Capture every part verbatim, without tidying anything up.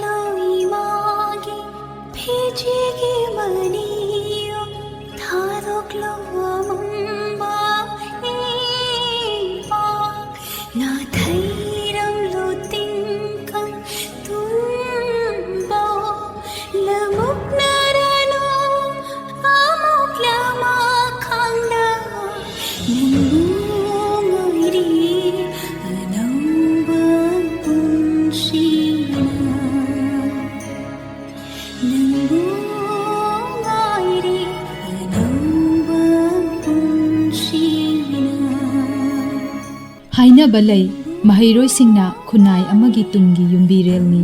ꯂꯣꯏꯃꯥꯒꯤ ꯐꯤꯖꯤꯒꯤ ꯃꯅꯤꯌꯣ ꯊꯥꯗꯣꯛꯂꯣ ꯑꯃꯝꯕ ꯏꯄꯥꯛ ꯅꯥꯊꯩꯔꯝꯂꯣ ꯇꯤꯡꯀꯪ ꯇꯨꯝꯕ ꯂꯃꯨꯛꯅꯔꯅꯣ ꯑꯃꯨꯛ ꯂꯃꯛ ꯈꯪꯗ ꯅꯪꯕꯨ ꯉꯥꯏꯔꯤ ꯑꯅꯧꯕ ꯄꯨꯟꯁꯤꯅ ꯅꯪꯕꯨ ꯉꯥꯏꯔꯤ ꯑꯅꯧꯕ ꯄꯨꯟꯁꯤꯅ ꯍꯥꯏꯅꯕ ꯂꯩ, ꯃꯍꯩꯔꯣꯏꯁꯤꯡꯅ ꯈꯨꯟꯅꯥꯏ ꯑꯃꯒꯤ ꯇꯨꯡꯒꯤ ꯌꯨꯝꯕꯤꯔꯦꯜꯅꯤ꯫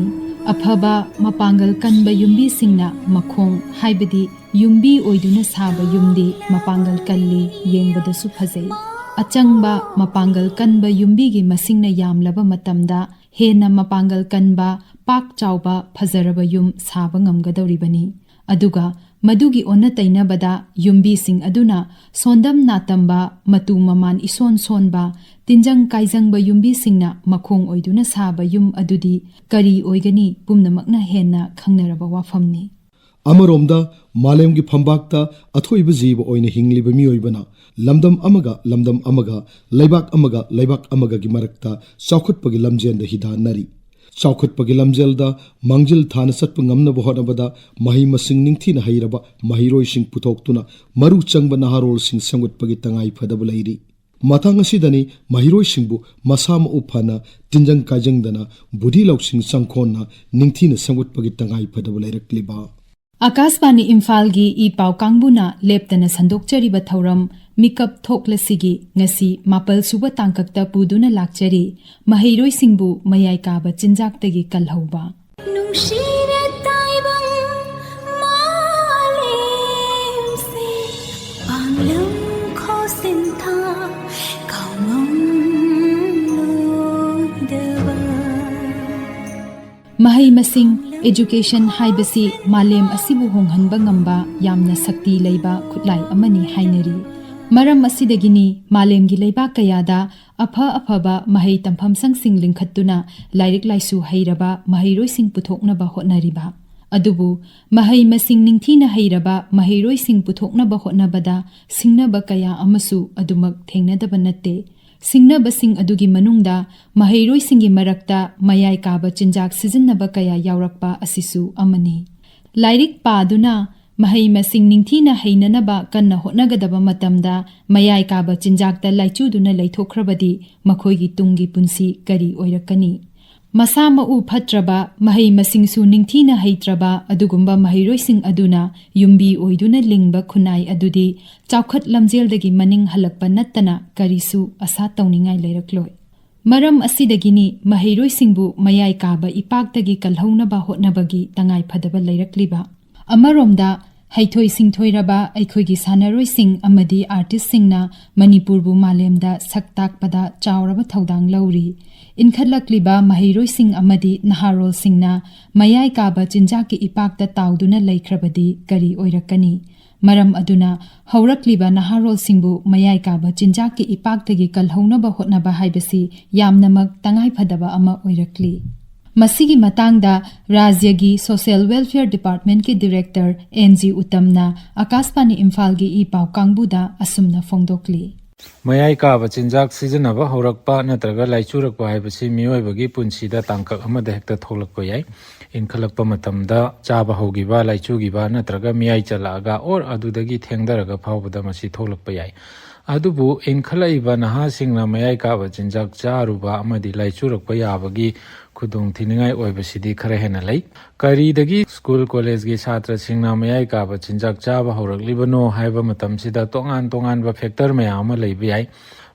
ꯑꯐꯕ, ꯃꯄꯥꯡꯒꯜ ꯀꯟꯕ ꯌꯨꯝꯕꯤꯁꯤꯡꯅ ꯃꯈꯣꯡ, ꯍꯥꯏꯕꯗꯤ ꯌꯨꯝꯕꯤ ꯑꯣꯏꯗꯨꯅ ꯁꯥꯕ ꯌꯨꯝꯗꯤ ꯃꯄꯥꯡꯒꯜ ꯀꯜꯂꯤ, ꯌꯦꯡꯕꯗꯁꯨ ꯐꯖꯩ꯫ ꯑꯆꯪꯕ, ꯃꯄꯥꯡꯒꯜ ꯀꯟꯕ ꯌꯨꯝꯕꯤꯒꯤ ꯃꯁꯤꯡꯅ ꯌꯥꯝꯂꯕ ꯃꯇꯝꯗ ꯍꯦꯟꯅ ꯃꯄꯥꯡꯒꯜ ꯀꯟꯕ, ꯄꯥꯛ ꯆꯥꯎꯕ, ꯐꯖꯔꯕ ꯌꯨꯝ ꯁꯥꯕ ꯉꯝꯒꯗꯧꯔꯤꯕꯅꯤ꯫ ꯑꯗꯨꯒ ꯃꯗꯨꯒꯤ ꯑꯣꯟꯅ ꯇꯩꯅꯕꯗ ꯌꯨꯝꯕꯤꯁꯤꯡ ꯑꯗꯨꯅ ꯁꯣꯟꯗꯝ ꯅꯥꯇꯝꯕ, ꯃꯇꯨ ꯃꯃꯥꯟ ꯏꯁꯣꯟ ꯁꯣꯟꯕ, ꯇꯤꯟꯖꯪ ꯀꯥꯏꯖꯪꯕ ꯌꯨꯝꯕꯤꯁꯤꯡꯅ ꯃꯈꯣꯡ ꯑꯣꯏꯗꯨꯅ ꯁꯥꯕ ꯌꯨꯝ ꯑꯗꯨꯗꯤ ꯀꯔꯤ ꯑꯣꯏꯒꯅꯤ? ꯄꯨꯝꯅꯃꯛꯅ ꯍꯦꯟꯅ ꯈꯪꯅꯔꯕ ꯋꯥꯐꯝꯅꯤ꯫ ꯑꯃꯔꯣꯝꯗ, ꯃꯥꯂꯦꯝꯒꯤ ꯐꯝꯕꯥꯛꯇ ꯑꯊꯣꯏꯕ ꯖꯤꯕ ꯑꯣꯏꯅ ꯍꯤꯡꯂꯤꯕ ꯃꯤꯑꯣꯏꯕꯅ ꯂꯝꯗꯝ ꯑꯃꯒ ꯂꯝꯗꯝ ꯑꯃꯒ, ꯂꯩꯕꯥꯛ ꯑꯃꯒ ꯂꯩꯕꯥꯛ ꯑꯃꯒꯒꯤ ꯃꯔꯛꯇ ꯆꯥꯎꯈꯠꯄꯒꯤ ꯂꯝꯖꯦꯜꯗ ꯍꯤꯗꯥꯟꯅꯔꯤ꯫ ꯆꯥꯎꯈꯠꯄꯒꯤ ꯂꯝꯖꯦꯜꯗ ꯃꯥꯡꯖꯤꯜ ꯊꯥꯅ ꯆꯠꯄ ꯉꯝꯅꯕ ꯍꯣꯠꯅꯕꯗ ꯃꯍꯩ ꯃꯁꯤꯡ ꯅꯤꯡꯊꯤꯅ ꯍꯩꯔꯕ ꯃꯍꯩꯔꯣꯏꯁꯤꯡ ꯄꯨꯊꯣꯛꯇꯨꯅ ꯃꯔꯨ ꯆꯪꯕ ꯅꯍꯥꯔꯣꯜꯁꯤꯡ ꯁꯦꯝꯒꯠꯄꯒꯤ ꯇꯉꯥꯏ ꯐꯗꯕ ꯂꯩꯔꯤ꯫ ꯃꯇꯥꯡ ꯑꯁꯤꯗꯅꯤ ꯃꯍꯩꯔꯣꯏꯁꯤꯡꯕꯨ ꯃꯁꯥ ꯃꯎ ꯐꯅ, ꯇꯤꯟꯖꯪ ꯀꯥꯏꯖꯪꯗꯅ, ꯕꯨꯙꯤ ꯂꯧꯁꯤꯡ ꯆꯪꯈꯣꯟꯅ ꯅꯤꯡꯊꯤꯅ ꯁꯦꯝꯒꯠꯄꯒꯤ ꯇꯉꯥꯏ ꯐꯗꯕ ꯂꯩꯔꯛꯂꯤꯕ꯫ ꯑꯀꯥꯁꯕꯥꯅꯤ ꯏꯝꯐꯥꯜꯒꯤ ꯏ ꯄꯥꯎ ꯀꯥꯡꯕꯨꯅ ꯂꯦꯞꯇꯅ ꯁꯟꯗꯣꯛꯆꯔꯤꯕ ꯊꯧꯔꯝ ꯃꯤꯀꯞ ꯊꯣꯛꯂꯁꯤꯒꯤ ꯉꯁꯤ ꯃꯥꯄꯜ ꯁꯨꯕ ꯇꯥꯡꯀꯛꯇ ꯄꯨꯗꯨꯅ ꯂꯥꯛꯆꯔꯤ꯫ ꯃꯍꯩꯔꯣꯏꯁꯤꯡꯕꯨ ꯃꯌꯥꯏ ꯀꯥꯕ ꯆꯤꯟꯖꯥꯛꯇꯒꯤ ꯀꯜꯍꯧꯕ꯫ ꯅꯨꯡꯁꯤꯔ ꯇꯥꯏꯕꯪ ꯃꯥꯂꯦꯝꯁꯦ ꯄꯥꯡꯂꯝ ꯈꯣꯁꯤꯟꯊꯥ ꯀꯥꯎꯉꯝꯂꯣꯏꯗꯕ꯫ ꯃꯍꯩ ꯃꯁꯤꯡ, education ꯍꯥꯏꯕꯁꯤ ꯃꯥꯂꯦꯝ ꯑꯁꯤꯕꯨ ꯍꯣꯡꯍꯟꯕ ꯉꯝꯕ ꯌꯥꯝꯅ ꯁꯛꯇꯤ ꯂꯩꯕ ꯈꯨꯠꯂꯥꯏ ꯑꯃꯅꯤ ꯍꯥꯏꯅꯔꯤ꯫ ꯃꯔꯝ ꯑꯁꯤꯗꯒꯤꯅꯤ ꯃꯥꯂꯦꯝꯒꯤ ꯂꯩꯕꯥꯛ ꯀꯌꯥꯗ ꯑꯐ ꯑꯐꯕ ꯃꯍꯩ ꯇꯝꯐꯝꯁꯪꯁꯤꯡ ꯂꯤꯡꯈꯠꯇꯨꯅ ꯂꯥꯏꯔꯤꯛ ꯂꯥꯏꯁꯨ ꯍꯩꯔꯕ ꯃꯍꯩꯔꯣꯏꯁꯤꯡ ꯄꯨꯊꯣꯛꯅꯕ ꯍꯣꯠꯅꯔꯤꯕ꯫ ꯑꯗꯨꯕꯨ ꯃꯍꯩ ꯃꯁꯤꯡ ꯅꯤꯡꯊꯤꯅ ꯍꯩꯔꯕ ꯃꯍꯩꯔꯣꯏꯁꯤꯡ ꯄꯨꯊꯣꯛꯅꯕ ꯍꯣꯠꯅꯕꯗ ꯁꯤꯡꯅꯕ ꯀꯌꯥ ꯑꯃꯁꯨ ꯑꯗꯨꯃꯛ ꯊꯦꯡꯅꯗꯕ ꯅꯠꯇꯦ꯫ ꯁꯤꯡꯅꯕꯁꯤꯡ ꯑꯗꯨꯒꯤ ꯃꯅꯨꯡꯗ ꯃꯍꯩꯔꯣꯏꯁꯤꯡꯒꯤ ꯃꯔꯛꯇ ꯃꯌꯥꯏ ꯀꯥꯕ ꯆꯤꯟꯖꯥꯛ ꯁꯤꯖꯤꯟꯅꯕ ꯀꯌꯥ ꯌꯥꯎꯔꯛꯄ ꯑꯁꯤꯁꯨ ꯑꯃꯅꯤ꯫ ꯂꯥꯏꯔꯤꯛ ꯄꯥꯗꯨꯅ ꯃꯍꯩ ꯃꯁꯤꯡ ꯅꯤꯡꯊꯤꯅ ꯍꯩꯅꯅꯕ ꯀꯟꯅ ꯍꯣꯠꯅꯒꯗꯕ ꯃꯇꯝꯗ ꯃꯌꯥꯏ ꯀꯥꯕ ꯆꯤꯟꯖꯥꯛꯇ ꯂꯥꯏꯆꯨꯗꯨꯅ ꯂꯩꯊꯣꯛꯈ꯭ꯔꯕꯗꯤ ꯃꯈꯣꯏꯒꯤ ꯇꯨꯡꯒꯤ ꯄꯨꯟꯁꯤ ꯀꯔꯤ ꯑꯣꯏꯔꯛꯀꯅꯤ? ꯃꯁꯥ ꯃꯎ ꯐꯠꯇ꯭ꯔꯕ, ꯃꯍꯩ ꯃꯁꯤꯡꯁꯨ ꯅꯤꯡꯊꯤꯅ ꯍꯩꯇ꯭ꯔꯕ ꯑꯗꯨꯒꯨꯝꯕ ꯃꯍꯩꯔꯣꯏꯁꯤꯡ ꯑꯗꯨꯅ ꯌꯨꯝꯕꯤ ꯑꯣꯏꯗꯨꯅ ꯂꯤꯡꯕ ꯈꯨꯟꯅꯥꯏ ꯑꯗꯨꯗꯤ ꯆꯥꯎꯈꯠ ꯂꯝꯖꯦꯜꯗꯒꯤ ꯃꯅꯤꯡ ꯍꯜꯂꯛꯄ ꯅꯠꯇꯅ ꯀꯔꯤꯁꯨ ꯑꯁꯥ ꯇꯧꯅꯤꯡꯉꯥꯏ ꯂꯩꯔꯛꯂꯣꯏ꯫ ꯃꯔꯝ ꯑꯁꯤꯗꯒꯤꯅꯤ ꯃꯍꯩꯔꯣꯏꯁꯤꯡꯕꯨ ꯃꯌꯥꯏ ꯀꯥꯕ ꯏꯄꯥꯛꯇꯒꯤ ꯀꯜꯍꯧꯅꯕ ꯍꯣꯠꯅꯕꯒꯤ ꯇꯉꯥꯏ ꯐꯗꯕ ꯂꯩꯔꯛꯂꯤꯕ꯫ ꯑꯃꯔꯣꯝꯗ, ꯍꯩꯊꯣꯏ ꯁꯤꯡꯊꯣꯏꯔꯕ ꯑꯩꯈꯣꯏꯒꯤ ꯁꯥꯟꯅꯔꯣꯏꯁꯤꯡ ꯑꯃꯗꯤ ꯑꯥꯔꯇꯤꯁꯁꯤꯡꯅ ꯃꯅꯤꯄꯨꯔꯕꯨ ꯃꯥꯂꯦꯝꯗ ꯁꯛ ꯇꯥꯛꯄꯗ ꯆꯥꯎꯔꯕ ꯊꯧꯗꯥꯡ ꯂꯧꯔꯤ꯫ ꯏꯟꯈꯠꯂꯛꯂꯤꯕ ꯃꯍꯩꯔꯣꯏꯁꯤꯡ ꯑꯃꯗꯤ ꯅꯍꯥꯔꯣꯜꯁꯤꯡꯅ ꯃꯌꯥꯏ ꯀꯥꯕ ꯆꯤꯟꯖꯥꯛꯀꯤ ꯏꯄꯥꯛꯇ ꯇꯥꯎꯗꯨꯅ ꯂꯩꯈ꯭ꯔꯕꯗꯤ ꯀꯔꯤ ꯑꯣꯏꯔꯛꯀꯅꯤ? ꯃꯔꯝ ꯑꯗꯨꯅ ꯍꯧꯔꯛꯂꯤꯕ ꯅꯍꯥꯔꯣꯜꯁꯤꯡꯕꯨ ꯃꯌꯥꯏ ꯀꯥꯕ ꯆꯤꯟꯖꯥꯛꯀꯤ ꯏꯄꯥꯛꯇꯒꯤ ꯀꯜꯍꯧꯅꯕ ꯍꯣꯠꯅꯕ ꯍꯥꯏꯕꯁꯤ ꯌꯥꯝꯅꯃꯛ ꯇꯉꯥꯏꯐꯗꯕ ꯑꯃ ꯑꯣꯏꯔꯛꯂꯤ꯫ ꯃꯁꯤꯒꯤ ꯃꯇꯥꯡꯗ ꯔꯥꯖ꯭ꯌꯒꯤ ꯁꯣꯁꯤꯌꯦꯜ ꯋꯦꯜꯐꯤꯌꯔ ꯗꯤꯄꯥꯔꯠꯃꯦꯟꯠꯀꯤ ꯗꯤꯔꯦꯛꯇꯔ ꯑꯦꯟ ꯖꯤ ꯎꯇꯝꯅ ꯑꯀꯥꯁꯕꯥꯅꯤ ꯏꯝꯐꯥꯜꯒꯤ ꯏ ꯄꯥꯎ ꯀꯥꯡꯕꯨꯗ ꯑꯁꯨꯝꯅ ꯐꯣꯡꯗꯣꯛꯂꯤ꯫ ꯃꯌꯥꯏ ꯀꯥꯕ ꯆꯤꯟꯖꯥꯛ ꯁꯤꯖꯤꯟꯅꯕ ꯍꯧꯔꯛꯄ ꯅꯠꯇ꯭ꯔꯒ ꯂꯥꯏꯆꯨꯔꯛꯄ ꯍꯥꯏꯕꯁꯤ ꯃꯤꯑꯣꯏꯕꯒꯤ ꯄꯨꯟꯁꯤꯗ ꯇꯥꯡꯀꯛ ꯑꯃꯗ ꯍꯦꯛꯇ ꯊꯣꯛꯂꯛꯄ ꯌꯥꯏ꯫ ꯏꯟꯈꯠꯂꯛꯄ ꯃꯇꯝꯗ ꯆꯥꯕ ꯍꯧꯈꯤꯕ, ꯂꯥꯏꯆꯨꯈꯤꯕ ꯅꯠꯇ꯭ꯔꯒ ꯃꯤꯌꯥꯏ ꯆꯜꯂꯛꯑꯒ or ꯑꯗꯨꯗꯒꯤ ꯊꯦꯡꯊꯔꯒ ꯐꯥꯎꯕꯗ ꯃꯁꯤ ꯊꯣꯛꯂꯛꯄ ꯌꯥꯏ꯫ ꯑꯗꯨꯕꯨ ꯏꯟꯈꯠꯂꯛꯏꯕ ꯅꯍꯥꯁꯤꯡꯅ ꯃꯌꯥꯏ ꯀꯥꯕ ꯆꯤꯟꯖꯥꯛ ꯆꯥꯔꯨꯕ ꯑꯃꯗꯤ ꯂꯥꯏꯆꯨꯔꯛꯄ ꯌꯥꯕꯒꯤ ꯈꯨꯗꯣꯡꯊꯤꯅꯤꯡꯉꯥꯏ ꯑꯣꯏꯕꯁꯤꯗꯤ ꯈꯔ ꯍꯦꯟꯅ ꯂꯩ꯫ ꯀꯔꯤꯗꯒꯤ ꯁ꯭ꯀꯨꯜ ꯀꯣꯂꯦꯖꯀꯤ ꯁꯥꯇ꯭ꯔꯁꯤꯡꯅ ꯃꯌꯥꯏ ꯀꯥꯕ ꯆꯤꯟꯖꯥꯛ ꯆꯥꯕ ꯍꯧꯔꯛꯂꯤꯕꯅꯣ ꯍꯥꯏꯕ ꯃꯇꯝꯁꯤꯗ ꯇꯣꯉꯥꯟ ꯇꯣꯉꯥꯟꯕ ꯐꯦꯛꯇꯔ ꯃꯌꯥꯝ ꯑꯃ ꯂꯩꯕ ꯌꯥꯏ꯫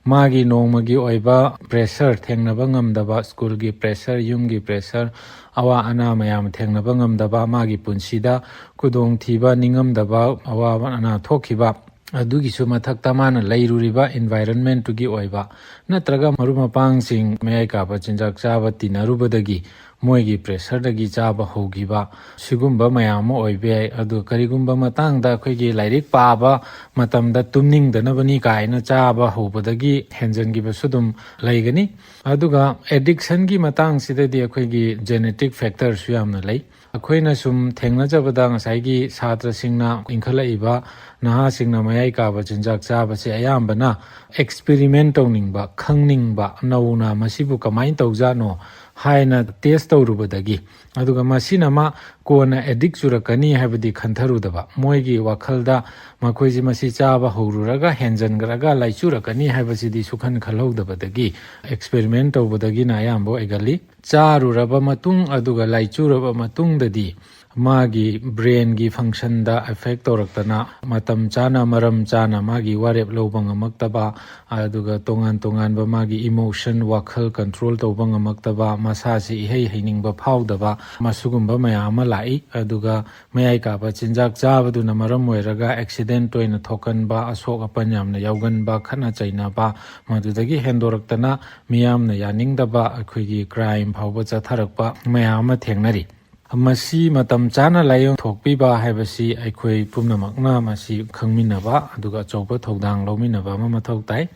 ꯃꯥꯒꯤ ꯅꯣꯡꯃꯒꯤ ꯑꯣꯏꯕ ꯄ꯭ꯔꯦꯁꯔ ꯊꯦꯡꯅꯕ ꯉꯝꯗꯕ, ꯁ꯭ꯀꯨꯜꯒꯤ ꯄ꯭ꯔꯦꯁꯔ, ꯌꯨꯝꯒꯤ ꯄ꯭ꯔꯦꯁꯔ, ꯑꯋꯥ ꯑꯅꯥ ꯃꯌꯥꯝ ꯊꯦꯡꯅꯕ ꯉꯝꯗꯕ, ꯃꯥꯒꯤ ꯄꯨꯟꯁꯤꯗ ꯈꯨꯗꯣꯡꯊꯤꯕ, ꯅꯤꯡꯉꯝꯗꯕ, ꯑꯋꯥꯕ ꯑꯅꯥ ꯊꯣꯛꯈꯤꯕ, ꯑꯗꯨꯒꯤꯁꯨ ꯃꯊꯛꯇ ꯃꯥꯅ ꯂꯩꯔꯨꯔꯤꯕ environment-ꯇꯨꯒꯤ ꯑꯣꯏꯕ, ꯅꯠꯇ꯭ꯔꯒ ꯃꯔꯨꯞ ꯃꯄꯥꯡꯁꯤꯡ ꯃꯌꯥꯏ ꯀꯥꯕ ꯆꯤꯟꯖꯥꯛ ꯆꯥꯕ ꯇꯤꯟꯅꯔꯨꯕꯗꯒꯤ ꯃꯣꯏꯒꯤ pressure-ꯗꯒꯤ ꯆꯥꯕ ꯍꯧꯈꯤꯕ, ꯁꯤꯒꯨꯝꯕ ꯃꯌꯥꯝ ꯑꯃ ꯑꯣꯏꯕ ꯌꯥꯏ꯫ ꯑꯗꯨ ꯀꯔꯤꯒꯨꯝꯕ ꯃꯇꯥꯡꯗ ꯑꯩꯈꯣꯏꯒꯤ ꯂꯥꯏꯔꯤꯛ ꯄꯥꯕ ꯃꯇꯝꯗ ꯇꯨꯝꯅꯤꯡꯗꯅꯕꯅꯤ ꯀꯥꯏꯅ ꯆꯥꯕ ꯍꯧꯕꯗꯒꯤ ꯍꯦꯟꯖꯟꯈꯤꯕꯁꯨ ꯑꯗꯨꯝ ꯂꯩꯒꯅꯤ꯫ ꯑꯗꯨꯒ addiction-ꯒꯤ ꯃꯇꯥꯡꯁꯤꯗꯗꯤ ꯑꯩꯈꯣꯏꯒꯤ genetic factor-ꯁꯨ ꯌꯥꯝꯅ ꯂꯩ꯫ ꯑꯩꯈꯣꯏꯅ ꯁꯨꯝ ꯊꯦꯡꯅꯖꯕꯗ, ꯉꯁꯥꯏꯒꯤ ꯁꯥꯇ꯭ꯔꯁꯤꯡꯅ, ꯏꯟꯈꯠꯂꯛꯏꯕ ꯅꯍꯥꯁꯤꯡꯅ ꯃꯌꯥꯏ ꯀꯥꯕ ꯆꯤꯟꯖꯥꯛ ꯆꯥꯕꯁꯦ ꯑꯌꯥꯝꯕꯅ experiment ꯇꯧꯅꯤꯡꯕ, ꯈꯪꯅꯤꯡꯕ, ꯅꯧꯅ ꯃꯁꯤꯕꯨ ꯀꯃꯥꯏꯅ ꯇꯧꯖꯥꯠꯅꯣ ꯍꯥꯏꯅ test ꯇꯧꯔꯨꯕꯗꯒꯤ, ꯑꯗꯨꯒ ꯃꯁꯤꯅ ꯑꯃ ꯀꯣꯟꯅ addict ꯆꯨꯔꯛꯀꯅꯤ ꯍꯥꯏꯕꯗꯤ ꯈꯟꯊꯔꯨꯗꯕ, ꯃꯣꯏꯒꯤ ꯋꯥꯈꯜꯗ ꯃꯈꯣꯏꯁꯤ ꯃꯁꯤ ꯆꯥꯕ ꯍꯧꯔꯨꯔꯒ ꯍꯦꯟꯖꯟꯈ꯭ꯔꯒ ꯂꯥꯏꯆꯨꯔꯛꯀꯅꯤ ꯍꯥꯏꯕꯁꯤꯗꯤ ꯁꯨꯈꯟ ꯈꯜꯍꯧꯗꯕꯗꯒꯤ experiment ꯇꯧꯕꯗꯒꯤꯅ ꯑꯌꯥꯝꯕ ꯑꯣꯏꯒꯜꯂꯤ꯫ ꯆꯥꯔꯨꯔꯕ ꯃꯇꯨꯡ ꯑꯗꯨꯒ ꯂꯥꯏꯆꯨꯔꯕ ꯃꯇꯨꯡꯗꯗꯤ ꯃꯥꯒꯤ brain-ꯒꯤ function-ꯗ effect ꯇꯧꯔꯛꯇꯅ, ꯃꯇꯝ ꯆꯥꯅ, ꯃꯔꯝ ꯆꯥꯅ ꯃꯥꯒꯤ ꯋꯥꯔꯦꯞ ꯂꯧꯕ ꯉꯝꯃꯛꯇꯕ, ꯑꯗꯨꯒ ꯇꯣꯉꯥꯟ ꯇꯣꯉꯥꯟꯕ ꯃꯥꯒꯤ emotion, ꯋꯥꯈꯜ control ꯇꯧꯕ ꯉꯝꯃꯛꯇꯕ, ꯃꯁꯥꯁꯤ ꯏꯍꯩ ꯍꯩꯅꯤꯡꯕ ꯐꯥꯎꯗꯕ, ꯃꯁꯤꯒꯨꯝꯕ ꯃꯌꯥꯝ ꯑꯃ ꯂꯥꯛꯏ꯫ ꯑꯗꯨꯒ ꯃꯌꯥꯏ ꯀꯥꯕ ꯆꯤꯟꯖꯥꯛ ꯆꯥꯕꯗꯨꯅ ꯃꯔꯝ ꯑꯣꯏꯔꯒ accident ꯇꯣꯏꯅ ꯊꯣꯛꯀꯟꯕ, ꯑꯁꯣꯛ ꯑꯄꯟ ꯌꯥꯝꯅ ꯌꯥꯎꯒꯟꯕ, ꯈꯠꯅ ꯆꯩꯅꯕ, ꯃꯗꯨꯗꯒꯤ ꯍꯦꯟꯗꯣꯔꯛꯇꯅ ꯃꯤꯌꯥꯝꯅ ꯌꯥꯅꯤꯡꯗꯕ ꯑꯩꯈꯣꯏꯒꯤ crime ꯐꯥꯎꯕ ꯆꯠꯊꯔꯛꯄ ꯃꯌꯥꯝ ꯑꯃ ꯊꯦꯡꯅꯔꯤ꯫ ꯃꯁꯤ ꯃꯇꯝ ꯆꯥꯅ ꯂꯥꯏꯌꯦꯡꯊꯣꯛꯄꯤꯕ ꯍꯥꯏꯕꯁꯤ ꯑꯩꯈꯣꯏ ꯄꯨꯝꯅꯃꯛꯅ ꯃꯁꯤ ꯈꯪꯃꯤꯟꯅꯕ ꯑꯗꯨꯒ ꯑꯆꯧꯕ ꯊꯧꯗꯥꯡ ꯂꯧꯃꯤꯟꯅꯕ ꯑꯃ ꯃꯊꯧ ꯇꯥꯏ꯫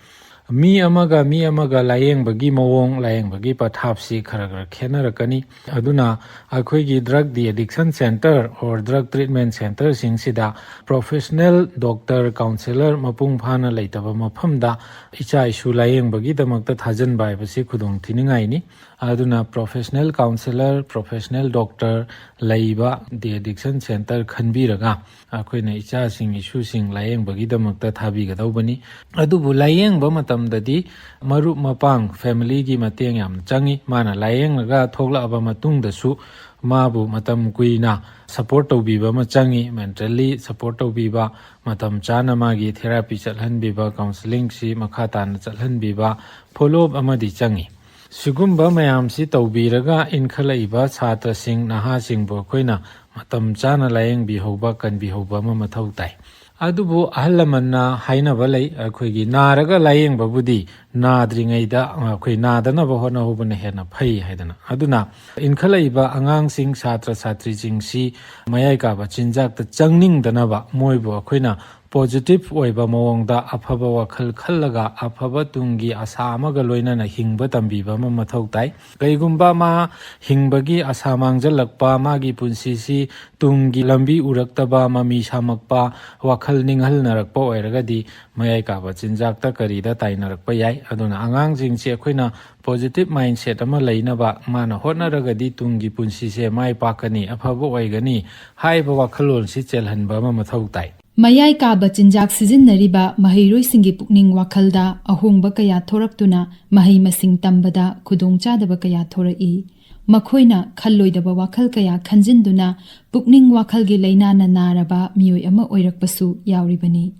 ꯃꯤ ꯑꯃꯒ ꯃꯤ ꯑꯃꯒ ꯂꯥꯏꯌꯦꯡꯕꯒꯤ ꯃꯑꯣꯡ, ꯂꯥꯏꯌꯦꯡꯕꯒꯤ ꯄꯊꯥꯞꯁꯤ ꯈꯔ ꯈꯔ ꯈꯦꯠꯅꯔꯛꯀꯅꯤ꯫ ꯑꯗꯨꯅ ꯑꯩꯈꯣꯏꯒꯤ drug de-addiction center or drug treatment center-ꯁꯤꯡꯁꯤꯗ professional doctor, counsellor ꯃꯄꯨꯡ ꯐꯥꯅ ꯂꯩꯇꯕ ꯃꯐꯝꯗ ꯏꯆꯥ ꯏꯁꯨ ꯂꯥꯏꯌꯦꯡꯕꯒꯤꯗꯃꯛꯇ ꯊꯥꯖꯤꯟꯕ ꯍꯥꯏꯕꯁꯤ ꯈꯨꯗꯣꯡ ꯊꯤꯅꯤꯡꯉꯥꯏꯅꯤ꯫ ꯑꯗꯨꯅ professional counsellor, professional doctor ꯂꯩꯕ de-addiction center ꯈꯟꯕꯤꯔꯒ ꯑꯩꯈꯣꯏꯅ ꯏꯆꯥꯁꯤꯡ ꯏꯁꯨꯁꯤꯡ ꯂꯥꯏꯌꯦꯡꯕꯒꯤꯗꯃꯛꯇ ꯊꯥꯕꯤꯒꯗꯧꯕꯅꯤ꯫ ꯑꯗꯨꯕꯨ ꯂꯥꯏꯌꯦꯡꯕ ꯃꯇꯝꯗꯗꯤ ꯃꯔꯨꯞ ꯃꯄꯥꯡ, family-ꯒꯤ ꯃꯇꯦꯡ ꯌꯥꯝ ꯆꯪꯏ꯫ ꯃꯥꯅ ꯂꯥꯏꯌꯦꯡꯂꯒ ꯊꯣꯛꯂꯛꯑꯕ ꯃꯇꯨꯡꯗꯁꯨ ꯃꯥꯕꯨ ꯃꯇꯝ ꯀꯨꯏꯅ support ꯇꯧꯕꯤꯕ ꯑꯃ ꯆꯪꯏ, mentally support ꯇꯧꯕꯤꯕ, ꯃꯇꯝ ꯆꯥꯅ ꯃꯥꯒꯤ therapy ꯆꯠꯍꯟꯕꯤꯕ, counselling-ꯁꯤ ꯃꯈꯥ ꯇꯥꯅ ꯆꯠꯍꯟꯕꯤꯕ, follow up ꯑꯃꯗꯤ ꯆꯪꯏ꯫ ꯁꯤꯒꯨꯝꯕ ꯃꯌꯥꯝꯁꯤ ꯇꯧꯕꯤꯔꯒ ꯏꯟꯈꯠꯂꯛꯏꯕ ꯁꯥꯇ꯭ꯔꯁꯤꯡ, ꯅꯍꯥꯁꯤꯡꯕꯨ ꯑꯩꯈꯣꯏꯅ ꯃꯇꯝ ꯆꯥꯅ ꯂꯥꯏꯌꯦꯡꯕꯤꯍꯧꯕ, ꯀꯟꯕꯤꯍꯧꯕ ꯑꯃ ꯃꯊꯧ ꯇꯥꯏ꯫ ꯑꯗꯨꯕꯨ ꯑꯍꯜ ꯂꯃꯟꯅ ꯍꯥꯏꯅꯕ ꯂꯩ, ꯑꯩꯈꯣꯏꯒꯤ ꯅꯥꯔꯒ ꯂꯥꯏꯌꯦꯡꯕꯕꯨꯗꯤ ꯅꯥꯗ꯭ꯔꯤꯉꯩꯗ ꯑꯩꯈꯣꯏ ꯅꯥꯗꯅꯕ ꯍꯣꯠꯅꯍꯧꯕꯅ ꯍꯦꯟꯅ ꯐꯩ ꯍꯥꯏꯗꯅ꯫ ꯑꯗꯨꯅ ꯏꯟꯈꯠꯂꯛꯏꯕ ꯑꯉꯥꯡꯁꯤꯡ, ꯁꯥꯇ꯭ꯔ ꯁꯥꯇ꯭ꯔꯤꯁꯤꯡꯁꯤ ꯃꯌꯥꯏ ꯀꯥꯕ ꯆꯤꯟꯖꯥꯛꯇ ꯆꯪꯅꯤꯡꯗꯅꯕ ꯃꯣꯏꯕꯨ ꯑꯩꯈꯣꯏꯅ ꯄꯣꯖꯤꯇꯤꯚ ꯑꯣꯏꯕ ꯃꯑꯣꯡꯗ ꯑꯐꯕ ꯋꯥꯈꯜ ꯈꯜꯂꯒ ꯑꯐꯕ ꯇꯨꯡꯒꯤ ꯑꯁꯥ ꯑꯃꯒ ꯂꯣꯏꯅꯅ ꯍꯤꯡꯕ ꯇꯝꯕꯤꯕ ꯑꯃ ꯃꯊꯧ ꯇꯥꯏ꯫ ꯀꯩꯒꯨꯝꯕ ꯃꯥ ꯍꯤꯡꯕꯒꯤ ꯑꯁꯥ ꯃꯥꯡꯖꯜꯂꯛꯄ, ꯃꯥꯒꯤ ꯄꯨꯟꯁꯤꯁꯤ ꯇꯨꯡꯒꯤ ꯂꯝꯕꯤ ꯎꯔꯛꯇꯕ, ꯃꯃꯤ ꯁꯥꯃꯛꯄ, ꯋꯥꯈꯜ ꯅꯤꯡꯍꯟꯅꯔꯛꯄ ꯑꯣꯏꯔꯒꯗꯤ ꯃꯌꯥꯏ ꯀꯥꯕ ꯆꯤꯟꯖꯥꯛꯇ ꯀꯔꯤꯗ ꯇꯥꯏꯅꯔꯛꯄ ꯌꯥꯏ꯫ ꯑꯗꯨꯅ ꯑꯉꯥꯡꯁꯤꯡꯁꯤ ꯑꯩꯈꯣꯏꯅ ꯄꯣꯖꯤꯇꯤꯚ ꯃꯥꯏꯟꯁꯦꯠ ꯑꯃ ꯂꯩꯅꯕ, ꯃꯥꯅ ꯍꯣꯠꯅꯔꯒꯗꯤ ꯇꯨꯡꯒꯤ ꯄꯨꯟꯁꯤꯁꯦ ꯃꯥꯏ ꯄꯥꯛꯀꯅꯤ, ꯑꯐꯕ ꯑꯣꯏꯒꯅꯤ ꯍꯥꯏꯕ ꯋꯥꯈꯜꯂꯣꯟꯁꯤ ꯆꯦꯜꯍꯟꯕ ꯑꯃ ꯃꯊꯧ ꯇꯥꯏ꯫ ꯃꯌꯥꯏ ꯀꯥꯕ ꯆꯤꯟꯖꯥꯛ ꯁꯤꯖꯤꯟꯅꯔꯤꯕ ꯃꯍꯩꯔꯣꯏꯁꯤꯡꯒꯤ ꯄꯨꯛꯅꯤꯡ ꯋꯥꯈꯜꯗ ꯑꯍꯣꯡꯕ ꯀꯌꯥ ꯊꯣꯔꯛꯇꯨꯅ ꯃꯍꯩ ꯃꯁꯤꯡ ꯇꯝꯕꯗ ꯈꯨꯗꯣꯡꯆꯥꯗꯕ ꯀꯌꯥ ꯊꯣꯔꯛꯏ꯫ ꯃꯈꯣꯏꯅ ꯈꯜꯂꯣꯏꯗꯕ ꯋꯥꯈꯜ ꯀꯌꯥ ꯈꯟꯖꯤꯟꯗꯨꯅ ꯄꯨꯛꯅꯤꯡ ꯋꯥꯈꯜꯒꯤ ꯂꯥꯏꯅꯥꯅ ꯅꯥꯔꯕ ꯃꯤꯑꯣꯏ ꯑꯃ ꯑꯣꯏꯔꯛꯄꯁꯨ ꯌꯥꯎꯔꯤꯕꯅꯤ꯫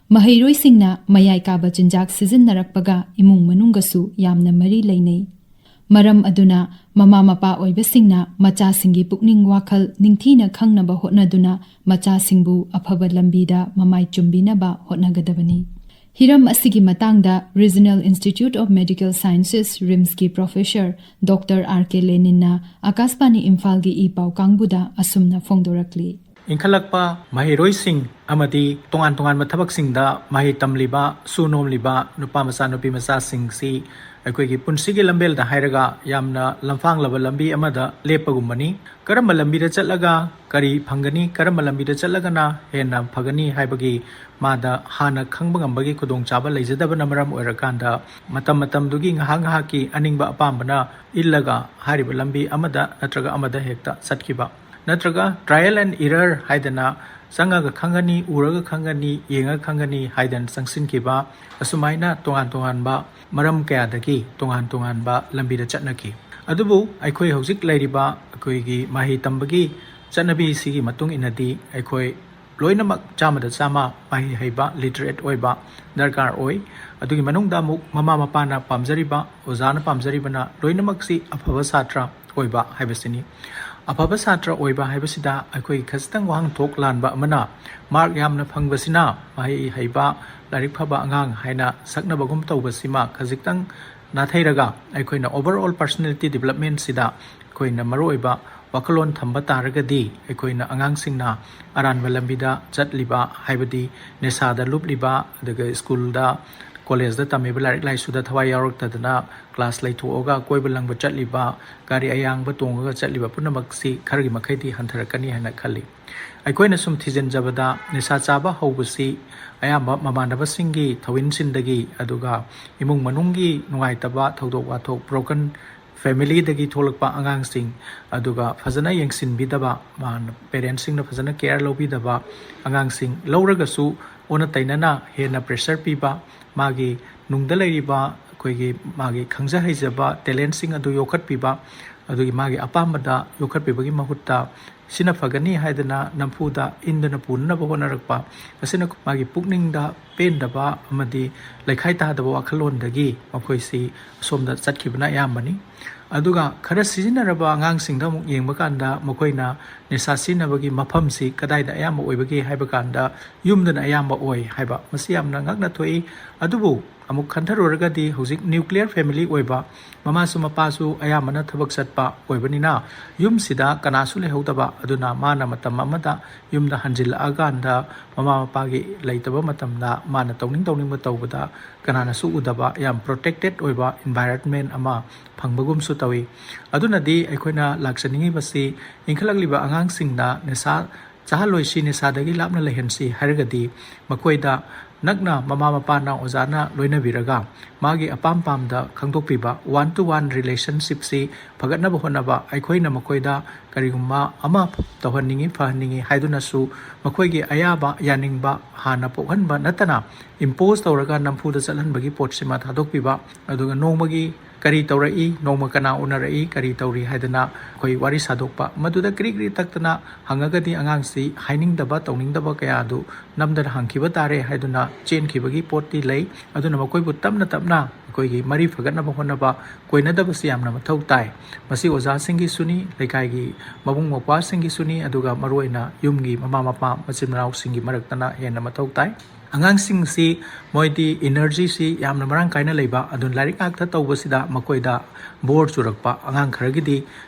ꯃꯍꯩꯔꯣꯏꯁꯤꯡꯅ ꯃꯌꯥꯏ ꯀꯥꯕ ꯆꯤꯟꯖꯥꯛ ꯁꯤꯖꯤꯟꯅꯔꯛꯄꯒ ꯏꯃꯨꯡ ꯃꯅꯨꯡꯒꯁꯨ ꯌꯥꯝꯅ ꯃꯔꯤ ꯂꯩꯅꯩ꯫ ꯃꯔꯝ ꯑꯗꯨꯅ ꯃꯃꯥ ꯃꯄꯥ ꯑꯣꯏꯕꯁꯤꯡꯅ ꯃꯆꯥꯁꯤꯡꯒꯤ ꯄꯨꯛꯅꯤꯡ ꯋꯥꯈꯜ ꯅꯤꯡꯊꯤꯅ ꯈꯪꯅꯕ ꯍꯣꯠꯅꯗꯨꯅ ꯃꯆꯥꯁꯤꯡꯕꯨ ꯑꯐꯕ ꯂꯝꯕꯤꯗ ꯃꯃꯥꯏ ꯆꯨꯝꯕꯤꯅꯕ ꯍꯣꯠꯅꯒꯗꯕꯅꯤ꯫ ꯍꯤꯔꯝ ꯑꯁꯤꯒꯤ ꯃꯇꯥꯡꯗ Regional Institute of Medical Sciences, ꯔꯤꯝꯁꯀꯤ ꯄ꯭ꯔꯣꯐꯦꯁꯔ ꯗꯣꯛꯇꯔ ꯑꯥꯔ ꯀꯦ ꯂꯦꯅꯤꯟꯅ ꯑꯀꯥꯁꯕꯥꯅꯤ ꯏꯝꯐꯥꯜꯒꯤ ꯏ ꯄꯥꯎ ꯀꯥꯡꯕꯨꯗ ꯑꯁꯨꯝꯅ ꯐꯣꯡꯗꯣꯔꯛꯂꯤ꯫ ꯏꯟꯈꯠꯂꯛꯄ ꯃꯍꯩꯔꯣꯏꯁꯤꯡ ꯑꯃꯗꯤ ꯇꯣꯉꯥꯟ ꯇꯣꯉꯥꯟꯕ ꯊꯕꯛꯁꯤꯡꯗ ꯃꯍꯩ ꯇꯝꯂꯤꯕ, ꯁꯨ ꯅꯣꯝꯂꯤꯕ ꯅꯨꯄꯥ ꯃꯆꯥ, ꯅꯨꯄꯤ ꯃꯆꯥꯁꯤꯡꯁꯤ ꯑꯩꯈꯣꯏꯒꯤ ꯄꯨꯟꯁꯤꯒꯤ ꯂꯝꯕꯦꯜꯗ ꯍꯥꯏꯔꯒ ꯌꯥꯝꯅ ꯂꯝꯐꯥꯡꯂꯕ ꯂꯝꯕꯤ ꯑꯃꯗ ꯂꯦꯞꯄꯒꯨꯝꯕꯅꯤ꯫ ꯀꯔꯝꯕ ꯂꯝꯕꯤꯗ ꯆꯠꯂꯒ ꯀꯔꯤ ꯐꯪꯒꯅꯤ, ꯀꯔꯝꯕ ꯂꯝꯕꯤꯗ ꯆꯠꯂꯒꯅ ꯍꯦꯟꯅ ꯐꯒꯅꯤ ꯍꯥꯏꯕꯒꯤ ꯃꯥꯗ ꯍꯥꯟꯅ ꯈꯪꯕ ꯉꯝꯕꯒꯤ ꯈꯨꯗꯣꯡꯆꯥꯕ ꯂꯩꯖꯗꯕꯅ ꯃꯔꯝ ꯑꯣꯏꯔꯀꯥꯟꯗ, ꯃꯇꯝ ꯃꯇꯝꯗꯨꯒꯤ ꯉꯥꯏꯍꯥꯛ ꯉꯥꯏꯍꯥꯛꯀꯤ ꯑꯅꯤꯡꯕ ꯑꯄꯥꯝꯕꯅ ꯏꯜꯂꯒ ꯍꯥꯏꯔꯤꯕ ꯂꯝꯕꯤ ꯑꯃꯗ ꯅꯠꯇ꯭ꯔꯒ ꯑꯃꯗ ꯍꯦꯛꯇ ꯆꯠꯈꯤꯕ, ꯅꯠꯇ꯭ꯔꯒ trial and error ꯍꯥꯏꯗꯅ ꯆꯪꯉꯒ ꯈꯪꯒꯅꯤ, ꯎꯔꯒ ꯈꯪꯒꯅꯤ, ꯌꯦꯡꯉꯒ ꯈꯪꯒꯅꯤ ꯍꯥꯏꯗꯅ ꯆꯪꯁꯤꯟꯈꯤꯕ, ꯑꯁꯨꯃꯥꯏꯅ ꯇꯣꯉꯥꯟ ꯇꯣꯉꯥꯟꯕ ꯃꯔꯝ ꯀꯌꯥꯗꯒꯤ ꯇꯣꯉꯥꯟ ꯇꯣꯉꯥꯟꯕ ꯂꯝꯕꯤꯗ ꯆꯠꯅꯈꯤ꯫ ꯑꯗꯨꯕꯨ ꯑꯩꯈꯣꯏ ꯍꯧꯖꯤꯛ ꯂꯩꯔꯤꯕ ꯑꯩꯈꯣꯏꯒꯤ ꯃꯍꯩ ꯇꯝꯕꯒꯤ ꯆꯠꯅꯕꯤꯁꯤꯒꯤ ꯃꯇꯨꯡ ꯏꯟꯅꯗꯤ ꯑꯩꯈꯣꯏ ꯂꯣꯏꯅꯃꯛ ꯆꯥꯝꯃꯗ ꯆꯥꯝꯃ ꯃꯍꯩ ꯍꯩꯕ, literate ꯑꯣꯏꯕ ꯗꯔꯀꯥꯔ ꯑꯣꯏ꯫ ꯑꯗꯨꯒꯤ ꯃꯅꯨꯡꯗ ꯑꯃꯨꯛ ꯃꯃꯥ ꯃꯄꯥꯅ ꯄꯥꯝꯖꯔꯤꯕ, ꯑꯣꯖꯥꯅ ꯄꯥꯝꯖꯔꯤꯕꯅ ꯂꯣꯏꯅꯃꯛꯁꯤ ꯑꯐꯕ ꯁꯥꯇ꯭ꯔ ꯑꯣꯏꯕ ꯍꯥꯏꯕꯁꯤꯅꯤ꯫ ꯑꯐꯕ ꯁꯥꯇ꯭ꯔ ꯑꯣꯏꯕ ꯍꯥꯏꯕꯁꯤꯗ ꯑꯩꯈꯣꯏ ꯈꯖꯤꯛꯇꯪ ꯋꯥꯍꯟꯊꯣꯛ ꯂꯥꯟꯕ ꯑꯃꯅ, ꯃꯥꯔꯛ ꯌꯥꯝꯅ ꯐꯪꯕꯁꯤꯅ ꯃꯍꯩ ꯍꯩꯕ, ꯂꯥꯏꯔꯤꯛ ꯐꯕ ꯑꯉꯥꯡ ꯍꯥꯏꯅ ꯁꯛꯅꯕꯒꯨꯝ ꯇꯧꯕꯁꯤꯃ ꯈꯖꯤꯛꯇꯪ ꯅꯥꯊꯩꯔꯒ, ꯑꯩꯈꯣꯏꯅ overall personality developmentꯁꯤꯗ ꯑꯩꯈꯣꯏꯅ ꯃꯔꯨꯑꯣꯏꯕ ꯋꯥꯈꯜꯂꯣꯟ ꯊꯝꯕ ꯇꯥꯔꯒꯗꯤ, ꯑꯩꯈꯣꯏꯅ ꯑꯉꯥꯡꯁꯤꯡꯅ ꯑꯔꯥꯟꯕ ꯂꯝꯕꯤꯗ ꯆꯠꯂꯤꯕ, ꯍꯥꯏꯕꯗꯤ ꯅꯤꯁꯥꯗ ꯂꯨꯞꯂꯤꯕ, ꯑꯗꯨꯒ ꯁ꯭ꯀꯨꯜꯗ, ꯀꯣꯂꯦꯖꯇ ꯇꯝꯃꯤꯕ ꯂꯥꯏꯔꯤꯛ ꯂꯥꯏꯁꯨꯗ ꯊꯋꯥꯏ ꯌꯥꯎꯔꯛꯇꯗꯅ ꯀ꯭ꯂꯥꯁ ꯂꯩꯊꯣꯛꯑꯒ ꯀꯣꯏꯕ ꯂꯪꯕ ꯆꯠꯂꯤꯕ, ꯒꯥꯔꯤ ꯑꯌꯥꯡꯕ ꯇꯣꯡꯉꯒ ꯆꯠꯂꯤꯕ ꯄꯨꯝꯅꯃꯛꯁꯤ ꯈꯔꯒꯤ ꯃꯈꯩꯗꯤ ꯍꯟꯊꯔꯛꯀꯅꯤ ꯍꯥꯏꯅ ꯈꯜꯂꯤ꯫ ꯑꯩꯈꯣꯏꯅ ꯁꯨꯝ ꯊꯤꯖꯤꯟꯖꯕꯗ, ꯅꯤꯁꯥ ꯆꯥꯕ ꯍꯧꯕꯁꯤ ꯑꯌꯥꯝꯕ ꯃꯃꯥꯟꯅꯕꯁꯤꯡꯒꯤ ꯊꯧꯏꯟꯁꯤꯟꯗꯒꯤ, ꯑꯗꯨꯒ ꯏꯃꯨꯡ ꯃꯅꯨꯡꯒꯤ ꯅꯨꯡꯉꯥꯏꯇꯕ ꯊꯧꯗꯣꯛ ꯋꯥꯊꯣꯛ, broken familyꯗꯒꯤ ꯊꯣꯛꯂꯛꯄ ꯑꯉꯥꯡꯁꯤꯡ, ꯑꯗꯨꯒ ꯐꯖꯅ ꯌꯦꯡꯁꯤꯟꯕꯤꯗꯕ, ꯃꯥꯅ, parentꯁꯤꯡꯅ ꯐꯖꯅ care ꯂꯧꯕꯤꯗꯕ ꯑꯉꯥꯡꯁꯤꯡ ꯂꯧꯔꯒꯁꯨ, ꯑꯣꯟꯅ ꯇꯩꯅꯅ ꯍꯦꯟꯅ pressure ꯄꯤꯕ, ꯃꯥꯒꯤ ꯅꯨꯡꯗ ꯂꯩꯔꯤꯕ ꯑꯩꯈꯣꯏꯒꯤ ꯃꯥꯒꯤ ꯈꯪꯖ ꯍꯩꯖꯕ talentꯁꯤꯡ ꯑꯗꯨ ꯌꯣꯛꯈꯠꯄꯤꯕ, ꯑꯗꯨꯒꯤ ꯃꯥꯒꯤ ꯑꯄꯥꯝꯕꯗ ꯌꯣꯛꯈꯠꯄꯤꯕꯒꯤ ꯃꯍꯨꯠꯇ, ꯁꯤꯅ ꯐꯒꯅꯤ ꯍꯥꯏꯗꯅ ꯅꯝꯐꯨꯗ ꯏꯟꯗꯨꯅ ꯄꯨꯅꯅꯕ ꯍꯣꯠꯅꯔꯛꯄ, ꯑꯁꯤꯅ ꯃꯥꯒꯤ ꯄꯨꯛꯅꯤꯡꯗ ꯄꯦꯟꯗꯕ ꯑꯃꯗꯤ ꯂꯩꯈꯥꯏ ꯇꯥꯗꯕ ꯋꯥꯈꯜꯂꯣꯟꯗꯒꯤ ꯃꯈꯣꯏꯁꯤ ꯑꯁꯣꯝꯗ ꯆꯠꯈꯤꯕꯅ ꯑꯌꯥꯝꯕꯅꯤ꯫ ꯑꯗꯨꯒ ꯈꯔ ꯁꯤꯖꯤꯟꯅꯔꯕ ꯑꯉꯥꯡꯁꯤꯡꯗ ꯑꯃꯨꯛ ꯌꯦꯡꯕ ꯀꯥꯟꯗ, ꯃꯈꯣꯏꯅ ꯅꯤꯁꯥ ꯁꯤꯖꯤꯟꯅꯕꯒꯤ ꯃꯐꯝꯁꯤ ꯀꯗꯥꯏꯗ ꯑꯌꯥꯝꯕ ꯑꯣꯏꯕꯒꯦ ꯍꯥꯏꯕ ꯀꯥꯟꯗ, ꯌꯨꯝꯗꯅ ꯑꯌꯥꯝꯕ ꯑꯣꯏ ꯍꯥꯏꯕ, ꯃꯁꯤ ꯌꯥꯝꯅ ꯉꯛꯅ ꯊꯣꯛꯏ꯫ ꯑꯗꯨꯕꯨ ꯑꯃꯨꯛ ꯈꯟꯊꯔꯨꯔꯒꯗꯤ, ꯍꯧꯖꯤꯛ nuclear family ꯑꯣꯏꯕ, ꯃꯃꯥꯁꯨ ꯃꯄꯥꯁꯨ ꯑꯌꯥꯝꯕꯅ ꯊꯕꯛ ꯆꯠꯄ ꯑꯣꯏꯕꯅꯤꯅ, ꯌꯨꯝꯁꯤꯗ ꯀꯅꯥꯁꯨ ꯂꯩꯍꯧꯗꯕ꯫ ꯑꯗꯨꯅ ꯃꯥꯅ ꯃꯇꯝ ꯑꯃꯗ ꯌꯨꯝꯗ ꯍꯟꯖꯤꯜꯂꯛꯑꯀꯥꯟꯗ, ꯃꯃꯥ ꯃꯄꯥꯒꯤ ꯂꯩꯇꯕ ꯃꯇꯝꯗ ꯃꯥꯅ ꯇꯧꯅꯤꯡ ꯇꯧꯅꯤꯡꯕ ꯇꯧꯕꯗ ꯀꯅꯥꯅꯁꯨ ꯎꯗꯕ, ꯌꯥꯝ protected ꯑꯣꯏꯕ environment ꯑꯃ ꯐꯪꯕꯒꯨꯝꯁꯨ ꯇꯧꯏ꯫ ꯑꯗꯨꯅꯗꯤ ꯑꯩꯈꯣꯏꯅ ꯂꯥꯛꯆꯅꯤꯡꯉꯤꯕꯁꯤ, ꯏꯟꯈꯠꯂꯛꯂꯤꯕ ꯑꯉꯥꯡꯁꯤꯡꯗ ꯅꯤꯁꯥ ꯆꯥꯍꯜꯂꯣꯏꯁꯤ, ꯅꯤꯁꯥꯗꯒꯤ ꯂꯥꯞꯅ ꯂꯩꯍꯟꯁꯤ ꯍꯥꯏꯔꯒꯗꯤ, ꯃꯈꯣꯏꯗ ꯅꯛꯅ ꯃꯃꯥ ꯃꯄꯥꯅ, ꯑꯣꯖꯥꯅ ꯂꯣꯏꯅꯕꯤꯔꯒ, ꯃꯥꯒꯤ ꯑꯄꯥꯝ ꯄꯥꯝꯗ ꯈꯪꯗꯣꯛꯄꯤꯕ, one to one relationshipꯁꯤ ꯐꯒꯠꯅꯕ ꯍꯣꯠꯅꯕ, ꯑꯩꯈꯣꯏꯅ ꯃꯈꯣꯏꯗ ꯀꯔꯤꯒꯨꯝꯕ ꯑꯃ ꯇꯧꯍꯟꯅꯤꯡꯏ, ꯐꯍꯟꯅꯤꯡꯏ ꯍꯥꯏꯗꯨꯅꯁꯨ, ꯃꯈꯣꯏꯒꯤ ꯑꯌꯥꯕ, ꯌꯥꯅꯤꯡꯕ ꯍꯥꯟꯅ ꯄꯣꯛꯍꯟꯕ ꯅꯠꯇꯅ, impose ꯇꯧꯔꯒ ꯅꯝꯐꯨꯗ ꯆꯠꯍꯟꯕꯒꯤ ꯄꯣꯠꯁꯤꯃ ꯊꯥꯗꯣꯛꯄꯤꯕ, ꯑꯗꯨꯒ ꯅꯣꯡꯃꯒꯤ ꯀꯔꯤ ꯇꯧꯔꯛꯏ, ꯅꯣꯡꯃ ꯀꯅꯥ ꯎꯅꯔꯛꯏ, ꯀꯔꯤ ꯇꯧꯔꯤ ꯍꯥꯏꯗꯅ ꯑꯩꯈꯣꯏ ꯋꯥꯔꯤ ꯁꯥꯗꯣꯛꯄ꯫ ꯃꯗꯨꯗ ꯀ꯭ꯔꯤ ꯀ꯭ꯔꯤ ꯇꯛꯇꯅ ꯍꯪꯉꯒꯗꯤ ꯑꯉꯥꯡꯁꯤ ꯍꯥꯏꯅꯤꯡꯗꯕ, ꯇꯧꯅꯤꯡꯗꯕ ꯀꯌꯥ ꯑꯗꯨ ꯅꯝꯗꯅ ꯍꯪꯈꯤꯕ ꯇꯥꯔꯦ ꯍꯥꯏꯗꯨꯅ ꯆꯦꯟꯈꯤꯕꯒꯤ ꯄꯣꯠꯇꯤ ꯂꯩ꯫ ꯑꯗꯨꯅ ꯃꯈꯣꯏꯕꯨ ꯇꯞꯅ ꯇꯞꯅ ꯑꯩꯈꯣꯏꯒꯤ ꯃꯔꯤ ꯐꯒꯠꯅꯕ ꯍꯣꯠꯅꯕ, ꯀꯣꯏꯅꯗꯕꯁꯤ ꯌꯥꯝꯅ ꯃꯊꯧ ꯇꯥꯏ꯫ ꯃꯁꯤ ꯑꯣꯖꯥꯁꯤꯡꯒꯤꯁꯨꯅꯤ, ꯂꯩꯀꯥꯏꯒꯤ ꯃꯕꯨꯡ ꯃꯧꯄ꯭ꯋꯥꯁꯤꯡꯒꯤꯁꯨꯅꯤ, ꯑꯗꯨꯒ ꯃꯔꯨꯑꯣꯏꯅ ꯌꯨꯝꯒꯤ ꯃꯃꯥ ꯃꯄꯥ ꯃꯆꯤꯟ ꯃꯅꯥꯎꯁꯤꯡꯒꯤ ꯃꯔꯛꯇꯅ ꯍꯦꯟꯅ ꯃꯊꯧ ꯇꯥꯏ꯫ ꯑꯉꯥꯡꯁꯤꯡꯁꯤ ꯃꯣꯏꯗꯤ ꯏꯅꯔꯖꯤꯁꯤ ꯌꯥꯝꯅ ꯃꯔꯥꯡ ꯀꯥꯏꯅ ꯂꯩꯕ, ꯑꯗꯨꯅ ꯂꯥꯏꯔꯤꯛ ꯉꯥꯛꯇ ꯇꯧꯕꯁꯤꯗ ꯃꯈꯣꯏꯗ ꯕꯣꯔ ꯆꯨꯔꯛꯄ, ꯑꯉꯥꯡ ꯈꯔꯒꯤꯗꯤ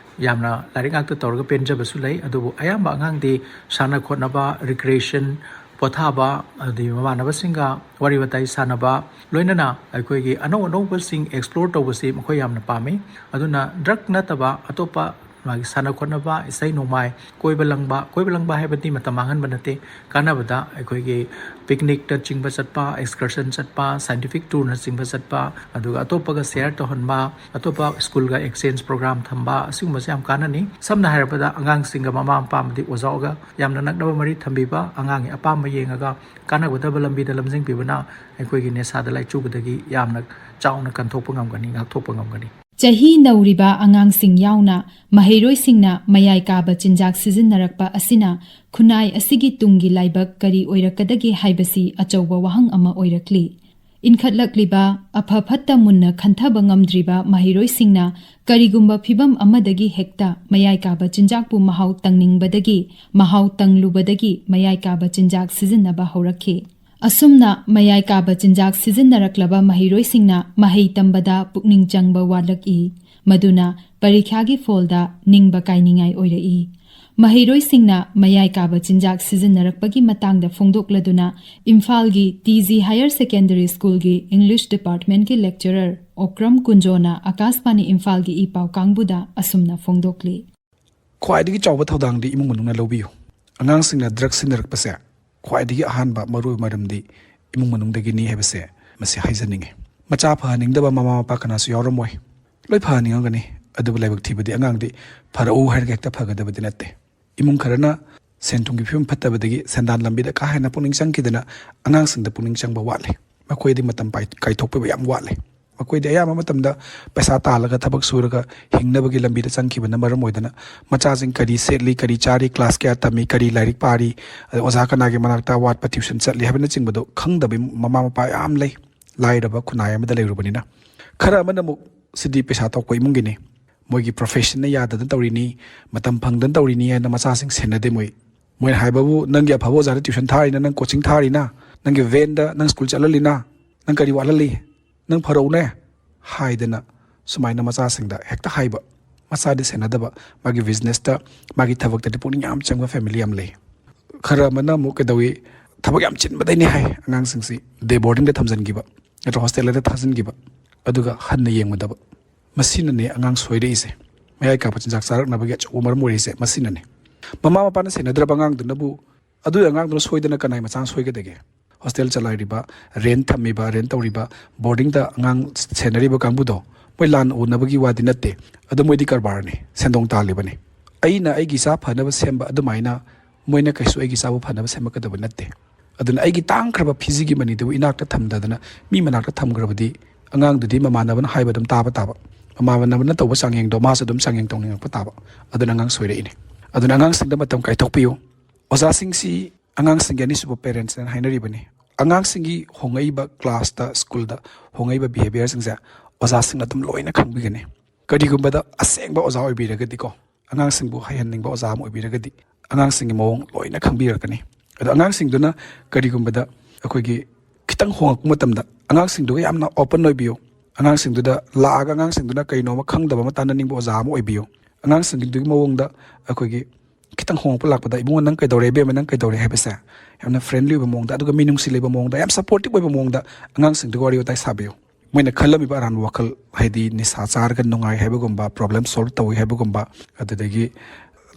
ꯌꯥꯝꯅ ꯂꯥꯏꯔꯤꯛ ꯉꯥꯛꯇ ꯇꯧꯔꯒ ꯄꯦꯟꯖꯕꯁꯨ ꯂꯩ꯫ ꯑꯗꯨꯕꯨ ꯑꯌꯥꯝꯕ ꯑꯉꯥꯡꯗꯤ ꯁꯥꯟꯅ ꯈꯣꯠꯅꯕ, ꯔꯤꯀ꯭ꯔꯤꯌꯦꯁꯟ, ꯄꯣꯊꯥꯕ, ꯑꯗꯩ ꯃꯃꯥꯟꯅꯕꯁꯤꯡꯒ ꯋꯥꯔꯤ ꯋꯥꯇꯥꯏ ꯁꯥꯟꯅꯕ, ꯂꯣꯏꯅꯅ ꯑꯩꯈꯣꯏꯒꯤ ꯑꯅꯧ ꯑꯅꯧꯕꯁꯤꯡ ꯑꯦꯛꯁꯄ꯭ꯂꯣꯔ ꯇꯧꯕꯁꯤ ꯃꯈꯣꯏ ꯌꯥꯝꯅ ꯄꯥꯝꯃꯤ꯫ ꯑꯗꯨꯅ ꯗ꯭ꯔꯒ ꯅꯠꯇꯕ ꯑꯇꯣꯞꯄ ꯃꯥꯒꯤ ꯁꯥꯟꯅ ꯈꯣꯠꯅꯕ, ꯏꯁꯩ ꯅꯣꯡꯃꯥꯏ, ꯀꯣꯏꯕ ꯂꯪꯕ, ꯀꯣꯏꯕ ꯂꯪꯕ ꯍꯥꯏꯕꯗꯤ ꯃꯇꯝ ꯃꯥꯡꯍꯟꯕ ꯅꯠꯇꯦ, ꯀꯥꯟꯅꯕꯗ ꯑꯩꯈꯣꯏꯒꯤ ꯄꯤꯛꯅꯤꯛꯇ ꯆꯤꯡꯕ ꯆꯠꯄ, ꯑꯦꯛꯁꯀꯔꯁꯟ ꯆꯠꯄ, ꯁꯥꯏꯟꯇꯤꯐꯤꯛ ꯇꯨꯔꯅ ꯆꯤꯡꯕ ꯆꯠꯄ, ꯑꯗꯨꯒ ꯑꯇꯣꯞꯄꯒ ꯁꯤꯌꯔ ꯇꯧꯍꯟꯕ, ꯑꯇꯣꯞꯄ ꯁ꯭ꯀꯨꯜꯒ ꯑꯦꯛꯁꯆꯦꯟꯖ ꯄ꯭ꯔꯣꯒ꯭ꯔꯥꯝ ꯊꯝꯕ, ꯑꯁꯤꯒꯨꯝꯕꯁꯦ ꯌꯥꯝ ꯀꯥꯟꯅꯅꯤ꯫ ꯁꯝꯅ ꯍꯥꯏꯔꯕꯗ ꯑꯉꯥꯡꯁꯤꯡꯒ ꯃꯃꯥ ꯃꯄꯥ ꯑꯃꯗꯤ ꯑꯣꯖꯥꯒ ꯌꯥꯝꯅ ꯅꯛꯅꯕ ꯃꯔꯤ ꯊꯝꯕꯤꯕ, ꯑꯉꯥꯡꯒꯤ ꯑꯄꯥꯝꯕ ꯌꯦꯡꯉꯒ ꯀꯥꯟꯅꯒꯗꯕ ꯂꯝꯕꯤꯗ ꯂꯝꯖꯤꯡꯕꯤꯕꯅ ꯑꯩꯈꯣꯏꯒꯤ ꯅꯦꯁꯥꯗ ꯂꯥꯏꯆꯨꯕꯗꯒꯤ ꯌꯥꯝꯅ ꯆꯥꯎꯅ ꯀꯟꯊꯣꯛꯄ ꯉꯝꯒꯅꯤ, ꯉꯥꯛꯊꯣꯛꯄ ꯉꯝꯒꯅꯤ꯫ ꯆꯍꯤ ꯅꯧꯔꯤꯕ ꯑꯉꯥꯡꯁꯤꯡ ꯌꯥꯎꯅ ꯃꯍꯩꯔꯣꯏꯁꯤꯡꯅ ꯃꯌꯥꯏ ꯀꯥꯕ ꯆꯤꯟꯖꯥꯛ ꯁꯤꯖꯤꯟꯅꯔꯛꯄ ꯑꯁꯤꯅ ꯈꯨꯟꯅꯥꯏ ꯑꯁꯤꯒꯤ ꯇꯨꯡꯒꯤ ꯂꯥꯏꯕꯛ ꯀꯔꯤ ꯑꯣꯏꯔꯛꯀꯗꯒꯦ ꯍꯥꯏꯕꯁꯤ ꯑꯆꯧꯕ ꯋꯥꯍꯪ ꯑꯃ ꯑꯣꯏꯔꯛꯂꯤ꯫ ꯏꯟꯈꯠꯂꯛꯂꯤꯕ, ꯑꯐ ꯐꯠꯇ ꯃꯨꯟꯅ ꯈꯟꯊꯕ ꯉꯝꯗ꯭ꯔꯤꯕ ꯃꯍꯩꯔꯣꯏꯁꯤꯡꯅ ꯀꯔꯤꯒꯨꯝꯕ ꯐꯤꯚꯝ ꯑꯃꯗꯒꯤ ꯍꯦꯛꯇ ꯃꯌꯥꯏ ꯀꯥꯕ ꯆꯤꯟꯖꯥꯛꯄꯨ ꯃꯍꯥꯎ ꯇꯪꯅꯤꯡꯕꯗꯒꯤ, ꯃꯍꯥꯎ ꯇꯪꯂꯨꯕꯗꯒꯤ ꯃꯌꯥꯏ ꯀꯥꯕ ꯆꯤꯟꯖꯥꯛ ꯁꯤꯖꯤꯟꯅꯕ ꯍꯧꯔꯛꯈꯤ꯫ ꯑꯁꯨꯝꯅ ꯃꯌꯥꯏ ꯀꯥꯕ ꯆꯤꯟꯖꯥꯛ ꯁꯤꯖꯤꯟꯅꯔꯛꯂꯕ ꯃꯍꯩꯔꯣꯏꯁꯤꯡꯅ ꯃꯍꯩ ꯇꯝꯕꯗ ꯄꯨꯛꯅꯤꯡ ꯆꯪꯕ ꯋꯥꯠꯂꯛꯏ, ꯃꯗꯨꯅ ꯄꯔꯤꯈ꯭ꯌꯥꯒꯤ ꯐꯣꯜꯗ ꯅꯤꯡꯕ ꯀꯥꯏꯅꯤꯡꯉꯥꯏ ꯑꯣꯏꯔꯛꯏ꯫ ꯃꯍꯩꯔꯣꯏꯁꯤꯡꯅ ꯃꯌꯥꯏ ꯀꯥꯕ ꯆꯤꯟꯖꯥꯛ ꯁꯤꯖꯤꯟꯅꯔꯛꯄꯒꯤ ꯃꯇꯥꯡꯗ ꯐꯣꯡꯗꯣꯛꯂꯗꯨꯅ ꯏꯝꯐꯥꯜꯒꯤ ꯇꯤ ꯖꯤ ꯍꯥꯌꯔ ꯁꯦꯀꯦꯟꯗꯔꯤ ꯁ꯭ꯀꯨꯜꯒꯤ ꯏꯪꯂꯤꯁ ꯗꯤꯄꯥꯔꯠꯃꯦꯟꯠꯀꯤ ꯂꯦꯛꯆꯔꯔ ꯑꯣꯀ꯭ꯔꯝ ꯀꯨꯟꯖꯣꯅ ꯑꯀꯥꯁꯕꯥꯅꯤ ꯏꯝꯐꯥꯜꯒꯤ ꯏ ꯄꯥꯎ ꯀꯥꯡꯕꯨꯗ ꯑꯁꯨꯝꯅ ꯐꯣꯡꯗꯣꯛꯂꯤ꯫ ꯈ꯭ꯋꯥꯏꯗꯒꯤ ꯆꯥꯎꯕ ꯊꯧꯗꯥꯡꯗꯤ ꯏꯃꯨꯡ ꯃꯅꯨꯡꯅ ꯂꯧꯕꯤꯌꯨ꯫ ꯑꯉꯥꯡꯁꯤꯡꯅ ꯗ꯭ꯔꯒ ꯁꯤꯖꯤꯟꯅꯔꯛꯄꯁꯦ ꯈ꯭ꯋꯥꯏꯗꯒꯤ ꯑꯍꯥꯟꯕ ꯃꯔꯨꯑꯣꯏꯕ ꯃꯔꯝꯗꯤ ꯏꯃꯨꯡ ꯃꯅꯨꯡꯗꯒꯤꯅꯤ ꯍꯥꯏꯕꯁꯦ ꯃꯁꯤ ꯍꯥꯏꯖꯅꯤꯡꯉꯤ꯫ ꯃꯆꯥ ꯐꯍꯟꯅꯤꯡꯗꯕ ꯃꯃꯥ ꯃꯄꯥ ꯀꯅꯥꯁꯨ ꯌꯥꯎꯔꯝꯃꯣꯏ꯫ ꯂꯣꯏ ꯐꯍꯟꯅꯤꯡꯉꯝꯒꯅꯤ, ꯑꯗꯨꯕꯨ ꯂꯥꯏꯕꯛ ꯊꯤꯕꯗꯤ ꯑꯉꯥꯡꯗꯤ ꯐꯔꯛꯎ ꯍꯥꯏꯔꯒ ꯍꯦꯛꯇ ꯐꯒꯗꯕꯗꯤ ꯅꯠꯇꯦ꯫ ꯏꯃꯨꯡ ꯈꯔꯅ ꯁꯦꯟ ꯊꯨꯝꯒꯤ ꯐꯤꯕꯝ ꯐꯠꯇꯕꯗꯒꯤ ꯁꯦꯟꯗꯥꯟ ꯂꯝꯕꯤꯗ ꯀꯥ ꯍꯦꯟꯅ ꯄꯨꯛꯅꯤꯡ ꯆꯪꯈꯤꯗꯅ ꯑꯉꯥꯡꯁꯤꯡꯗ ꯄꯨꯛꯅꯤꯡ ꯆꯪꯕ ꯋꯥꯠꯂꯤ꯫ ꯃꯈꯣꯏꯗꯤ ꯃꯇꯝ ꯄꯥꯏ-, ꯀꯥꯏꯊꯣꯛꯄꯤꯕ ꯌꯥꯝ ꯋꯥꯠꯂꯤ꯫ ꯃꯈꯣꯏꯗꯤ ꯑꯌꯥꯝꯕ ꯃꯇꯝꯗ ꯄꯩꯁꯥ ꯇꯥꯜꯂꯒ, ꯊꯕꯛ ꯁꯨꯔꯒ ꯍꯤꯡꯅꯕꯒꯤ ꯂꯝꯕꯤꯗ ꯆꯪꯈꯤꯕꯅ ꯃꯔꯝ ꯑꯣꯏꯗꯅ, ꯃꯆꯥꯁꯤꯡ ꯀꯔꯤ ꯁꯦꯠꯂꯤ, ꯀꯔꯤ ꯆꯥꯔꯤ, ꯀ꯭ꯂꯥꯁ ꯀꯌꯥ ꯇꯝꯃꯤ, ꯀꯔꯤ ꯂꯥꯏꯔꯤꯛ ꯄꯥꯔꯤ, ꯑꯗꯩ ꯑꯣꯖꯥ ꯀꯅꯥꯒꯤ ꯃꯅꯥꯛꯇ ꯑꯋꯥꯠꯄ ꯇ꯭ꯌꯨꯁꯟ ꯆꯠꯂꯤ ꯍꯥꯏꯕꯅꯆꯤꯡꯕꯗꯣ ꯈꯪꯗꯕ ꯃꯃꯥ ꯃꯄꯥ ꯌꯥꯝ ꯂꯩ, ꯂꯥꯏꯔꯕ ꯈꯨꯟꯅꯥꯏ ꯑꯃꯗ ꯂꯩꯔꯨꯕꯅꯤꯅ꯫ ꯈꯔ ꯑꯃꯅ ꯑꯃꯨꯛ ꯁꯤꯗꯤ ꯄꯩꯁꯥ ꯊꯣꯛꯄ ꯏꯃꯨꯡꯒꯤꯅꯤ, ꯃꯣꯏꯒꯤ ꯄ꯭ꯔꯣꯐꯦꯁꯟꯅ ꯌꯥꯗꯗꯅ ꯇꯧꯔꯤꯅꯤ, ꯃꯇꯝ ꯐꯪꯗꯅ ꯇꯧꯔꯤꯅꯤ ꯍꯥꯏꯅ ꯃꯆꯥꯁꯤꯡ ꯁꯦꯟꯅꯗꯦ꯫ ꯃꯣꯏ, ꯃꯣꯏꯅ ꯍꯥꯏꯕꯕꯨ, "ꯅꯪꯒꯤ ꯑꯐꯕ ꯑꯣꯖꯥꯗ ꯇ꯭ꯌꯨꯁꯟ ꯊꯥꯔꯤꯅ, ꯅꯪ ꯀꯣꯆꯤꯡ ꯊꯥꯔꯤꯅ, ꯅꯪꯒꯤ ꯚꯦꯟꯗ ꯅꯪ ꯁ꯭ꯀꯨꯜ ꯆꯠꯍꯜꯂꯤꯅ, ꯅꯪ ꯀꯔꯤ ꯋꯥꯠꯍꯜꯂꯤ? ꯅꯪ ꯐꯔꯛꯎꯅꯦ" ꯍꯥꯏꯗꯅ ꯁꯨꯃꯥꯏꯅ ꯃꯆꯥꯁꯤꯡꯗ ꯍꯦꯛꯇ ꯍꯥꯏꯕ꯫ ꯃꯆꯥꯗꯤ ꯁꯦꯟꯅꯗꯕ, ꯃꯥꯒꯤ ꯕꯤꯖꯤꯅꯦꯁꯇ, ꯃꯥꯒꯤ ꯊꯕꯛꯇꯗꯤ ꯄꯨꯛꯅꯤꯡ ꯌꯥꯝ ꯆꯪꯕ ꯐꯦꯃꯤꯂꯤ ꯌꯥꯝ ꯂꯩ꯫ ꯈꯔ ꯑꯃꯅ ꯑꯃꯨꯛ ꯀꯩꯗꯧꯏ, ꯊꯕꯛ ꯌꯥꯝ ꯆꯤꯟꯕꯗꯩꯅꯦ ꯍꯥꯏ ꯑꯉꯥꯡꯁꯤꯡꯁꯤ ꯗꯦ ꯕꯣꯔꯗꯤꯡꯗ ꯊꯝꯖꯤꯟꯈꯤꯕ, ꯅꯠꯇ꯭ꯔꯒ ꯍꯣꯁꯇꯦꯜꯗ ꯊꯥꯖꯤꯟꯈꯤꯕ, ꯑꯗꯨꯒ ꯍꯟꯅ ꯌꯦꯡꯉꯨꯗꯕ꯫ ꯃꯁꯤꯅꯅꯦ ꯑꯉꯥꯡ ꯁꯣꯏꯔꯛꯏꯁꯦ꯫ ꯃꯌꯥꯏ ꯀꯥꯕ ꯆꯤꯟꯖꯥꯛ ꯆꯥꯔꯛꯅꯕꯒꯤ ꯑꯆꯧꯕ ꯃꯔꯝ ꯑꯣꯏꯔꯤꯁꯦ ꯃꯁꯤꯅꯅꯦ꯫ ꯃꯃꯥ ꯃꯄꯥꯅ ꯁꯦꯟꯅꯗ꯭ꯔꯕ ꯑꯉꯥꯡꯗꯨꯅꯕꯨ, ꯑꯗꯨꯒꯤ ꯑꯉꯥꯡꯗꯨꯅ ꯁꯣꯏꯗꯅ ꯀꯅꯥꯏ ꯃꯆꯥꯅ ꯁꯣꯏꯒꯗꯒꯦ? ꯍꯣꯁꯇꯦꯜ ꯆꯂꯥꯏꯔꯤꯕ, ꯔꯦꯟ ꯊꯝꯃꯤꯕ, ꯔꯦꯟ ꯇꯧꯔꯤꯕ, ꯕꯣꯔꯗꯤꯡꯗ ꯑꯉꯥꯡ ꯁꯦꯟꯅꯔꯤꯕ ꯀꯥꯡꯕꯨꯗꯣ, ꯃꯣꯏ ꯂꯥꯟ ꯎꯅꯕꯒꯤ ꯋꯥꯗꯤ ꯅꯠꯇꯦ꯫ ꯑꯗꯣ ꯃꯣꯏꯗꯤ ꯀꯔꯕꯥꯔꯅꯤ, ꯁꯦꯟꯗꯣꯡ ꯇꯥꯜꯂꯤꯕꯅꯤ꯫ ꯑꯩꯅ ꯑꯩꯒꯤ ꯏꯆꯥ ꯐꯅꯕ ꯁꯦꯝꯕ ꯑꯗꯨꯃꯥꯏꯅ ꯃꯣꯏꯅ ꯀꯩꯁꯨ ꯑꯩꯒꯤ ꯏꯆꯥꯕꯨ ꯐꯅꯕ ꯁꯦꯝꯃꯛꯀꯗꯕ ꯅꯠꯇꯦ꯫ ꯑꯗꯨꯅ ꯑꯩꯒꯤ ꯇꯥꯡꯈ꯭ꯔꯕ ꯐꯤꯖꯤꯒꯤ ꯃꯅꯤꯗꯨꯕꯨ ꯏꯅꯥꯛꯇ ꯊꯝꯗꯗꯅ ꯃꯤ ꯃꯅꯥꯛꯇ ꯊꯝꯈ꯭ꯔꯕꯗꯤ, ꯑꯉꯥꯡꯗꯨꯗꯤ ꯃꯃꯥꯟꯅꯕꯅ ꯍꯥꯏꯕ ꯑꯗꯨꯝ ꯇꯥꯕ ꯇꯥꯕ, ꯃꯃꯥꯟꯅꯕꯅ ꯇꯧꯕ ꯆꯥꯡꯌꯦꯡꯗꯣ ꯃꯥꯁꯨ ꯑꯗꯨꯝ ꯆꯥꯡꯌꯦꯡ ꯇꯧꯅꯤꯡꯉꯛꯄ ꯇꯥꯕ꯫ ꯑꯗꯨꯅ ꯑꯉꯥꯡ ꯁꯣꯏꯔꯛꯏꯅꯤ꯫ ꯑꯗꯨꯅ ꯑꯉꯥꯡꯁꯤꯡꯗ ꯃꯇꯝ ꯀꯥꯏꯊꯣꯛꯄꯤꯌꯨ꯫ ꯑꯣꯖꯥꯁꯤꯡꯁꯤ ꯑꯉꯥꯡꯁꯤꯡꯒꯤ ꯑꯅꯤꯁꯨꯕ ꯄꯦꯔꯦꯟꯁꯅ ꯍꯥꯏꯅꯔꯤꯕꯅꯤ꯫ ꯑꯉꯥꯡꯁꯤꯡꯒꯤ ꯍꯣꯡꯉꯛꯏꯕ ꯀ꯭ꯂꯥꯁꯇ, ꯁ꯭ꯀꯨꯜꯗ ꯍꯣꯡꯉꯛꯏꯕ ꯕꯤꯍꯦꯕꯤꯌꯔꯁꯤꯡꯁꯦ ꯑꯣꯖꯥꯁꯤꯡꯅ ꯑꯗꯨꯝ ꯂꯣꯏꯅ ꯈꯪꯕꯤꯒꯅꯤ꯫ ꯀꯔꯤꯒꯨꯝꯕꯗ ꯑꯁꯦꯡꯕ ꯑꯣꯖꯥ ꯑꯣꯏꯕꯤꯔꯒꯗꯤꯀꯣ, ꯑꯉꯥꯡꯁꯤꯡꯕꯨ ꯍꯩꯍꯟꯅꯤꯡꯕ ꯑꯣꯖꯥ ꯑꯃ ꯑꯣꯏꯕꯤꯔꯒꯗꯤ, ꯑꯉꯥꯡꯁꯤꯡꯒꯤ ꯃꯑꯣꯡ ꯂꯣꯏꯅ ꯈꯪꯕꯤꯔꯛꯀꯅꯤ꯫ ꯑꯗꯣ ꯑꯉꯥꯡꯁꯤꯡꯗꯨꯅ ꯀꯔꯤꯒꯨꯝꯕꯗ ꯑꯩꯈꯣꯏꯒꯤ ꯈꯤꯇꯪ ꯍꯣꯡꯉꯛꯄ ꯃꯇꯝꯗ, ꯑꯉꯥꯡꯁꯤꯡꯗꯨꯒ ꯌꯥꯝꯅ ꯑꯣꯄꯟ ꯑꯣꯏꯕꯤꯌꯨ꯫ ꯑꯉꯥꯡꯁꯤꯡꯗꯨꯗ ꯂꯥꯛꯑꯒ ꯑꯉꯥꯡꯁꯤꯡꯗꯨꯅ ꯀꯩꯅꯣꯝꯃ ꯈꯪꯗꯕ ꯑꯃ ꯇꯥꯟꯅꯅꯤꯡꯕ ꯑꯣꯖꯥ ꯑꯃ ꯑꯣꯏꯕꯤꯌꯨ꯫ ꯑꯉꯥꯡꯁꯤꯡꯗꯨꯒꯤ ꯃꯑꯣꯡꯗ ꯑꯩꯈꯣꯏꯒꯤ ꯈꯤꯇꯪ ꯍꯣꯡꯉꯛꯄ ꯂꯥꯛꯄꯗ, "ꯏꯕꯨꯡꯉꯣ, ꯅꯪ ꯀꯩꯗꯧꯔꯦ? ꯏꯕꯦꯝꯃ, ꯅꯪ ꯀꯩꯗꯧꯔꯦ?" ꯍꯥꯏꯕꯁꯦ ꯌꯥꯝꯅ ꯐ꯭ꯔꯦꯟꯂꯤ ꯑꯣꯏꯕ ꯃꯑꯣꯡꯗ, ꯑꯗꯨꯒ ꯃꯤꯅꯨꯡꯁꯤ ꯂꯩꯕ ꯃꯑꯣꯡꯗ, ꯌꯥꯝ ꯁꯄꯣꯔꯇꯤꯞ ꯑꯣꯏꯕ ꯃꯑꯣꯡꯗ ꯑꯉꯥꯡꯁꯤꯡꯗꯨꯒ ꯋꯥꯔꯤ ꯋꯥꯇꯥꯏ ꯁꯥꯕꯤꯌꯨ꯫ ꯃꯣꯏꯅ ꯈꯜꯂꯝꯃꯤꯕ ꯑꯔꯥꯟꯕ ꯋꯥꯈꯜ, ꯍꯥꯏꯗꯤ ꯅꯤꯁꯥ ꯆꯥꯔꯒ ꯅꯨꯡꯉꯥꯏ ꯍꯥꯏꯕꯒꯨꯝꯕ, ꯄ꯭ꯔꯣꯕ꯭ꯂꯦꯝ ꯁꯣꯜꯕ ꯇꯧꯏ ꯍꯥꯏꯕꯒꯨꯝꯕ, ꯑꯗꯨꯗꯒꯤ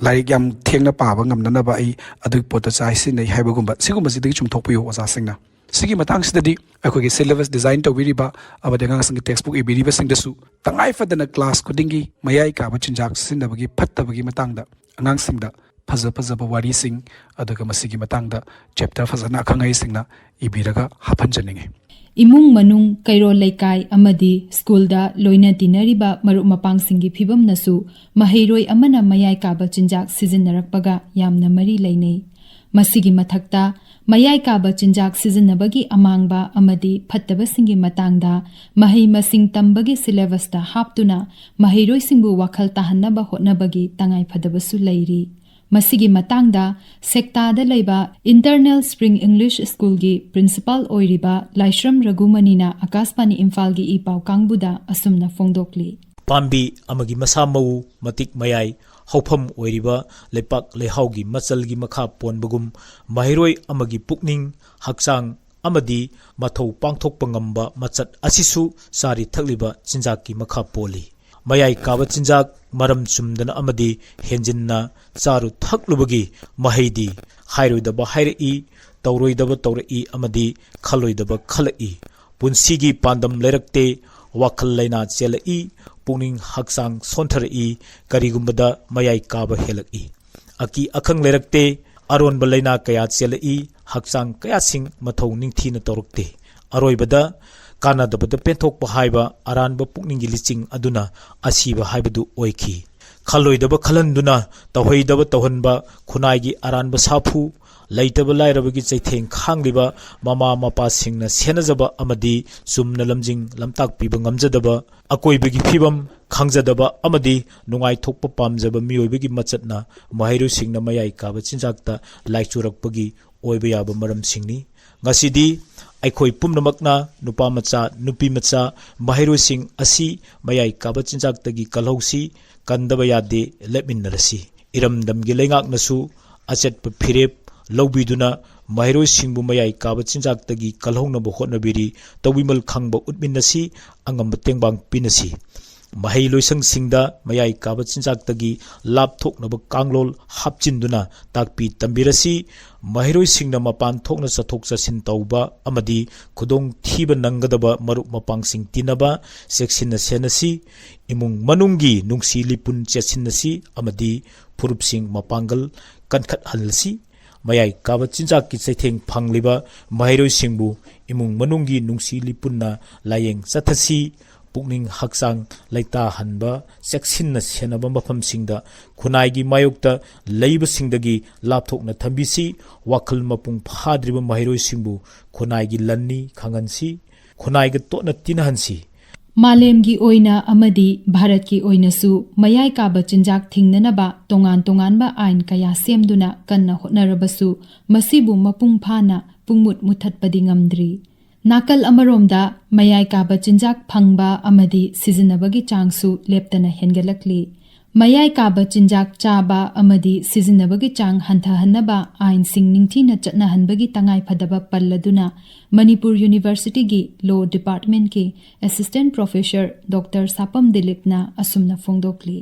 ꯂꯥꯏꯔꯤꯛ ꯌꯥꯝ ꯊꯦꯡꯅ ꯄꯥꯕ ꯉꯝꯅꯅꯕ ꯑꯩ ꯑꯗꯨꯒꯤ ꯄꯣꯠꯇꯣ ꯆꯥꯏ ꯁꯤꯖꯤꯟꯅꯩ ꯍꯥꯏꯕꯒꯨꯝꯕ, ꯁꯤꯒꯨꯝꯕꯁꯤꯗꯒꯤ ꯆꯨꯝꯊꯣꯛꯄꯤꯌꯨ ꯑꯣꯖꯥꯁꯤꯡꯅ꯫ ꯁꯤꯒꯤ ꯃꯇꯥꯡꯁꯤꯗꯗꯤ ꯑꯩꯈꯣꯏꯒꯤ ꯁꯤꯂꯦꯕꯁ ꯗꯤꯖꯥꯏꯟ ꯇꯧꯕꯤꯔꯤꯕ ꯑꯃꯗꯤ ꯑꯉꯥꯡꯁꯤꯡꯒꯤ ꯇꯦꯛꯁ ꯕꯨꯛ ꯏꯕꯤꯔꯤꯕꯁꯤꯡꯗꯁꯨ ꯇꯉꯥꯏ ꯐꯗꯅ ꯀ꯭ꯂꯥꯁ ꯈꯨꯗꯤꯡꯒꯤ ꯃꯌꯥꯏ ꯀꯥꯕ ꯆꯤꯟꯖꯥꯛ ꯁꯤꯖꯤꯟꯅꯕꯒꯤ ꯐꯠꯇꯕꯒꯤ ꯃꯇꯥꯡꯗ ꯑꯉꯥꯡꯁꯤꯡꯗ ꯐꯖ ꯐꯖꯕ ꯋꯥꯔꯤꯁꯤꯡ, ꯑꯗꯨꯒ ꯃꯁꯤꯒꯤ ꯃꯇꯥꯡꯗ ꯆꯦꯞꯇꯔ ꯐꯖꯅ ꯑꯈꯪ ꯑꯍꯩꯁꯤꯡꯅ ꯏꯕꯤꯔꯒ ꯍꯥꯞꯍꯟꯖꯅꯤꯡꯏ꯫ ꯏꯃꯨꯡ ꯃꯅꯨꯡ, ꯀꯩꯔꯣꯜ ꯂꯩꯀꯥꯏ ꯑꯃꯗꯤ ꯁ꯭ꯀꯨꯜꯗ ꯂꯣꯏꯅ ꯇꯤꯟꯅꯔꯤꯕ ꯃꯔꯨꯞ ꯃꯄꯥꯡꯁꯤꯡꯒꯤ ꯐꯤꯕꯝꯅꯁꯨ ꯃꯍꯩꯔꯣꯏ ꯑꯃꯅ ꯃꯌꯥꯏ ꯀꯥꯕ ꯆꯤꯟꯖꯥꯛ ꯁꯤꯖꯤꯟꯅꯔꯛꯄꯒ ꯌꯥꯝꯅ ꯃꯔꯤ ꯂꯩꯅꯩ꯫ ꯃꯁꯤꯒꯤ ꯃꯊꯛꯇ, ꯃꯌꯥꯏ ꯀꯥꯕ ꯆꯤꯟꯖꯥꯛ ꯁꯤꯖꯤꯟꯅꯕꯒꯤ ꯑꯃꯥꯡꯕ ꯑꯃꯗꯤ ꯐꯠꯇꯕꯁꯤꯡꯒꯤ ꯃꯇꯥꯡꯗ ꯃꯍꯩ ꯃꯁꯤꯡ ꯇꯝꯕꯒꯤ ꯁꯤꯂꯦꯕꯁꯇ ꯍꯥꯞꯇꯨꯅ ꯃꯍꯩꯔꯣꯏꯁꯤꯡꯕꯨ ꯋꯥꯈꯜ ꯇꯥꯍꯟꯅꯕ ꯍꯣꯠꯅꯕꯒꯤ ꯇꯉꯥꯏꯐꯗꯕꯁꯨ ꯂꯩꯔꯤ꯫ ꯃꯁꯤꯒꯤ ꯃꯇꯥꯡꯗ ꯁꯦꯛꯇꯥꯗ ꯂꯩꯕ Internal Spring English Schoolꯒꯤ principal ꯑꯣꯏꯔꯤꯕ ꯂꯥꯏꯁ꯭ꯔꯝ ꯔꯘꯨꯃꯅꯤꯅ ꯑꯀꯥꯁꯕꯥꯅꯤ ꯏꯝꯐꯥꯜꯒꯤ ꯏ ꯄꯥꯎ ꯀꯥꯡꯕꯨꯗ ꯑꯁꯨꯝꯅ ꯐꯣꯡꯗꯣꯛꯂꯤ꯫ ꯄꯥꯝꯕꯤ ꯑꯃꯒꯤ ꯃꯁꯥ ꯃꯎ, ꯃꯇꯤꯛ ꯃꯌꯥꯏ, ꯍꯧꯐꯝ ꯑꯣꯏꯔꯤꯕ ꯂꯩꯄꯥꯛ ꯂꯩꯍꯥꯎꯒꯤ ꯃꯆꯜꯒꯤ ꯃꯈꯥ ꯄꯣꯟꯕꯒꯨꯝ, ꯃꯍꯩꯔꯣꯏ ꯑꯃꯒꯤ ꯄꯨꯛꯅꯤꯡ, ꯍꯛꯆꯥꯡ ꯑꯃꯗꯤ ꯃꯊꯧ ꯄꯥꯡꯊꯣꯛꯄ ꯉꯝꯕ ꯃꯆꯠ ꯑꯁꯤꯁꯨ ꯆꯥꯔꯤ ꯊꯛꯂꯤꯕ ꯆꯤꯟꯖꯥꯛꯀꯤ ꯃꯈꯥ ꯄꯣꯜꯂꯤ꯫ ꯃꯌꯥꯏ ꯀꯥꯕ ꯆꯤꯟꯖꯥꯛ ꯃꯔꯝ ꯆꯨꯝꯗꯅ ꯑꯃꯗꯤ ꯍꯦꯟꯖꯤꯟꯅ ꯆꯥꯔꯨ ꯊꯛꯂꯨꯕꯒꯤ ꯃꯍꯩꯗꯤ ꯍꯥꯏꯔꯣꯏꯗꯕ ꯍꯥꯏꯔꯛꯏ, ꯇꯧꯔꯣꯏꯗꯕ ꯇꯧꯔꯛꯏ ꯑꯃꯗꯤ ꯈꯜꯂꯣꯏꯗꯕ ꯈꯜꯂꯛꯏ꯫ ꯄꯨꯟꯁꯤꯒꯤ ꯄꯥꯟꯗꯝ ꯂꯩꯔꯛꯇꯦ, ꯋꯥꯈꯜ ꯂꯩꯅꯥ ꯆꯦꯜꯂꯛꯏ, ꯄꯨꯛꯅꯤꯡ ꯍꯛꯆꯥꯡ ꯁꯣꯟꯊꯔꯛꯏ, ꯀꯔꯤꯒꯨꯝꯕꯗ ꯃꯌꯥꯏ ꯀꯥꯕ ꯍꯦꯜꯂꯛꯏ꯫ ꯑꯀꯤ ꯑꯈꯪ ꯂꯩꯔꯛꯇꯦ, ꯑꯔꯣꯟꯕ ꯂꯩꯅꯥ ꯀꯌꯥ ꯆꯦꯜꯂꯛꯏ, ꯍꯛꯆꯥꯡ ꯀꯌꯥꯁꯤꯡ ꯃꯊꯧ ꯅꯤꯡꯊꯤꯅ ꯇꯧꯔꯛꯇꯦ꯫ ꯑꯔꯣꯏꯕꯗ ꯀꯥꯟꯅꯗꯕꯗ ꯄꯦꯟꯊꯣꯛꯄ ꯍꯥꯏꯕ ꯑꯔꯥꯟꯕ ꯄꯨꯛꯅꯤꯡꯒꯤ ꯂꯤꯆꯤꯡ ꯑꯗꯨꯅ ꯑꯁꯤꯕ ꯍꯥꯏꯕꯗꯨ ꯑꯣꯏꯈꯤ꯫ ꯈꯜꯂꯣꯏꯗꯕ ꯈꯜꯍꯟꯗꯨꯅ ꯇꯧꯍꯩꯗꯕ ꯇꯧꯍꯟꯕ, ꯈꯨꯟꯅꯥꯏꯒꯤ ꯑꯔꯥꯟꯕ ꯁꯥꯐꯨ, ꯂꯩꯇꯕ ꯂꯥꯏꯔꯕꯒꯤ ꯆꯩꯊꯦꯡ ꯈꯥꯡꯂꯤꯕ ꯃꯃꯥ ꯃꯄꯥꯁꯤꯡꯅ ꯁꯦꯟꯅꯖꯕ ꯑꯃꯗꯤ ꯆꯨꯝꯅ ꯂꯝꯖꯤꯡ ꯂꯝꯇꯥꯛꯄꯤꯕ ꯉꯝꯖꯗꯕ, ꯑꯀꯣꯏꯕꯒꯤ ꯐꯤꯕꯝ ꯈꯪꯖꯗꯕ ꯑꯃꯗꯤ ꯅꯨꯡꯉꯥꯏꯊꯣꯛꯄ ꯄꯥꯝꯖꯕ ꯃꯤꯑꯣꯏꯕꯒꯤ ꯃꯆꯠꯅ ꯃꯍꯩꯔꯣꯏꯁꯤꯡꯅ ꯃꯌꯥꯏ ꯀꯥꯕ ꯆꯤꯟꯖꯥꯛꯇ ꯂꯥꯏꯆꯨꯔꯛꯄꯒꯤ ꯑꯣꯏꯕ ꯌꯥꯕ ꯃꯔꯝꯁꯤꯡꯅꯤ꯫ ꯉꯁꯤꯗꯤ ꯑꯩꯈꯣꯏ ꯄꯨꯝꯅꯃꯛꯅ ꯅꯨꯄꯥ ꯃꯆꯥ, ꯅꯨꯄꯤ ꯃꯆꯥ, ꯃꯍꯩꯔꯣꯏꯁꯤꯡ ꯑꯁꯤ ꯃꯌꯥꯏ ꯀꯥꯕ ꯆꯤꯟꯖꯥꯛꯇꯒꯤ ꯀꯜꯍꯧꯁꯤ, ꯀꯟꯗꯕ ꯌꯥꯗꯦ, ꯂꯦꯞꯃꯤꯟꯅꯔꯁꯤ꯫ ꯏꯔꯝꯗꯝꯒꯤ ꯂꯩꯉꯥꯛꯅꯁꯨ ꯑꯆꯦꯠꯄ ꯐꯤꯔꯦꯞ ꯂꯧꯕꯤꯗꯨꯅ ꯃꯍꯩꯔꯣꯏꯁꯤꯡꯕꯨ ꯃꯌꯥꯏ ꯀꯥꯕ ꯆꯤꯟꯖꯥꯛꯇꯒꯤ ꯀꯜꯍꯧꯅꯕ ꯍꯣꯠꯅꯕꯤꯔꯤ꯫ ꯇꯧꯕꯤꯃꯜ ꯈꯪꯕ ꯎꯠꯃꯤꯟꯅꯁꯤ, ꯑꯉꯝꯕ ꯇꯦꯡꯕꯥꯡ ꯄꯤꯅꯁꯤ꯫ ꯃꯍꯩ ꯂꯣꯏꯁꯪꯁꯤꯡꯗ ꯃꯌꯥꯏ ꯀꯥꯕ ꯆꯤꯟꯖꯥꯛꯇꯒꯤ ꯂꯥꯞꯊꯣꯛꯅꯕ ꯀꯥꯡꯂꯣꯟ ꯍꯥꯞꯆꯤꯟꯗꯨꯅ ꯇꯥꯛꯄꯤ ꯇꯝꯕꯤꯔꯁꯤ꯫ ꯃꯍꯩꯔꯣꯏꯁꯤꯡꯅ ꯃꯄꯥꯟ ꯊꯣꯛꯅ ꯆꯠꯊꯣꯛ ꯆꯠꯁꯤꯟ ꯇꯧꯕ ꯑꯃꯗꯤ ꯈꯨꯗꯣꯡꯊꯤꯕ ꯅꯪꯒꯗꯕ ꯃꯔꯨꯞ ꯃꯄꯥꯡꯁꯤꯡ ꯇꯤꯟꯅꯕ ꯆꯦꯛꯁꯤꯟꯅ ꯁꯦꯟꯅꯁꯤ꯫ ꯏꯃꯨꯡ ꯃꯅꯨꯡꯒꯤ ꯅꯨꯡꯁꯤ ꯂꯤꯄꯨꯟ ꯆꯦꯠꯁꯤꯟꯅꯁꯤ ꯑꯃꯗꯤ ꯐꯨꯔꯨꯞꯁꯤꯡ ꯃꯄꯥꯡꯒꯜ ꯀꯟꯈꯠꯍꯜꯂꯁꯤ꯫ ꯃꯌꯥꯏ ꯀꯥꯕ ꯆꯤꯟꯖꯥꯛꯀꯤ ꯆꯩꯊꯦꯡ ꯐꯪꯂꯤꯕ ꯃꯍꯩꯔꯣꯏꯁꯤꯡꯕꯨ ꯏꯃꯨꯡ ꯃꯅꯨꯡꯒꯤ ꯅꯨꯡꯁꯤ ꯂꯤꯄꯨꯟꯅ ꯂꯥꯌꯦꯡ ꯆꯠꯊꯁꯤ꯫ ꯄꯨꯛꯅꯤꯡ ꯍꯛꯆꯥꯡ ꯂꯩꯇꯥꯍꯟꯕ ꯆꯦꯛꯁꯤꯟꯅ ꯁꯦꯟꯅꯕ ꯃꯐꯝꯁꯤꯡꯗ ꯈꯨꯟꯅꯥꯏꯒꯤ ꯃꯥꯌꯣꯛꯇ ꯂꯩꯕꯁꯤꯡꯗꯒꯤ ꯂꯥꯞꯊꯣꯛꯅ ꯊꯝꯕꯤꯁꯤ꯫ ꯋꯥꯈꯜ ꯃꯄꯨꯡ ꯐꯥꯗ꯭ꯔꯤꯕ ꯃꯍꯩꯔꯣꯏꯁꯤꯡꯕꯨ ꯈꯨꯟꯅꯥꯏꯒꯤ ꯂꯟꯅꯤ ꯈꯪꯍꯟꯁꯤ꯫ ꯈꯨꯟꯅꯥꯏꯒ ꯇꯣꯠꯅ ꯇꯤꯟꯅꯍꯟꯁꯤ꯫ ꯃꯥꯂꯦꯝꯒꯤ ꯑꯣꯏꯅ ꯑꯃꯗꯤ ꯚꯥꯔꯠꯀꯤ ꯑꯣꯏꯅꯁꯨ ꯃꯌꯥꯏ ꯀꯥꯕ ꯆꯤꯟꯖꯥꯛ ꯊꯤꯡꯅꯅꯕ ꯇꯣꯉꯥꯟ ꯇꯣꯉꯥꯟꯕ ꯑꯥꯏꯟ ꯀꯌꯥ ꯁꯦꯝꯗꯨꯅ ꯀꯟꯅ ꯍꯣꯠꯅꯔꯕꯁꯨ, ꯃꯁꯤꯕꯨ ꯃꯄꯨꯡ ꯐꯥꯅ ꯄꯨꯡꯃꯨꯠ ꯃꯨꯊꯠꯄꯗꯤ ꯉꯝꯗ꯭ꯔꯤ꯫ ꯅꯥꯀꯜ ꯑꯃꯔꯣꯝꯗ, ꯃꯌꯥꯏ ꯀꯥꯕ ꯆꯤꯟꯖꯥꯛ ꯐꯪꯕ ꯑꯃꯗꯤ ꯁꯤꯖꯤꯟꯅꯕꯒꯤ ꯆꯥꯡꯁꯨ ꯂꯦꯞꯇꯅ ꯍꯦꯟꯒꯠꯂꯛꯂꯤ꯫ ꯃꯌꯥꯏ ꯀꯥꯕ ꯆꯤꯟꯖꯥꯛ ꯆꯥꯕ ꯑꯃꯗꯤ ꯁꯤꯖꯤꯟꯅꯕꯒꯤ ꯆꯥꯡ ꯍꯟꯊꯍꯟꯅꯕ ꯑꯥꯏꯟꯁꯤꯡ ꯅꯤꯡꯊꯤꯅ ꯆꯠꯅꯍꯟꯕꯒꯤ ꯇꯉꯥꯏꯐꯗꯕ ꯄꯜꯂꯗꯨꯅ, ꯃꯅꯤꯄꯨꯔ ꯌꯨꯅꯤꯚꯔꯁꯤꯇꯤꯒꯤ ꯂꯣ ꯗꯤꯄꯥꯔꯠꯃꯦꯟꯠꯀꯤ ꯑꯦꯁꯤꯁꯇꯦꯟꯠ ꯄ꯭ꯔꯣꯐꯦꯁꯔ ꯗꯣꯛꯇꯔ ꯁꯥꯄꯝ ꯗꯤꯂꯤꯞꯅ ꯑꯁꯨꯝꯅ ꯐꯣꯡꯗꯣꯛꯂꯤ꯫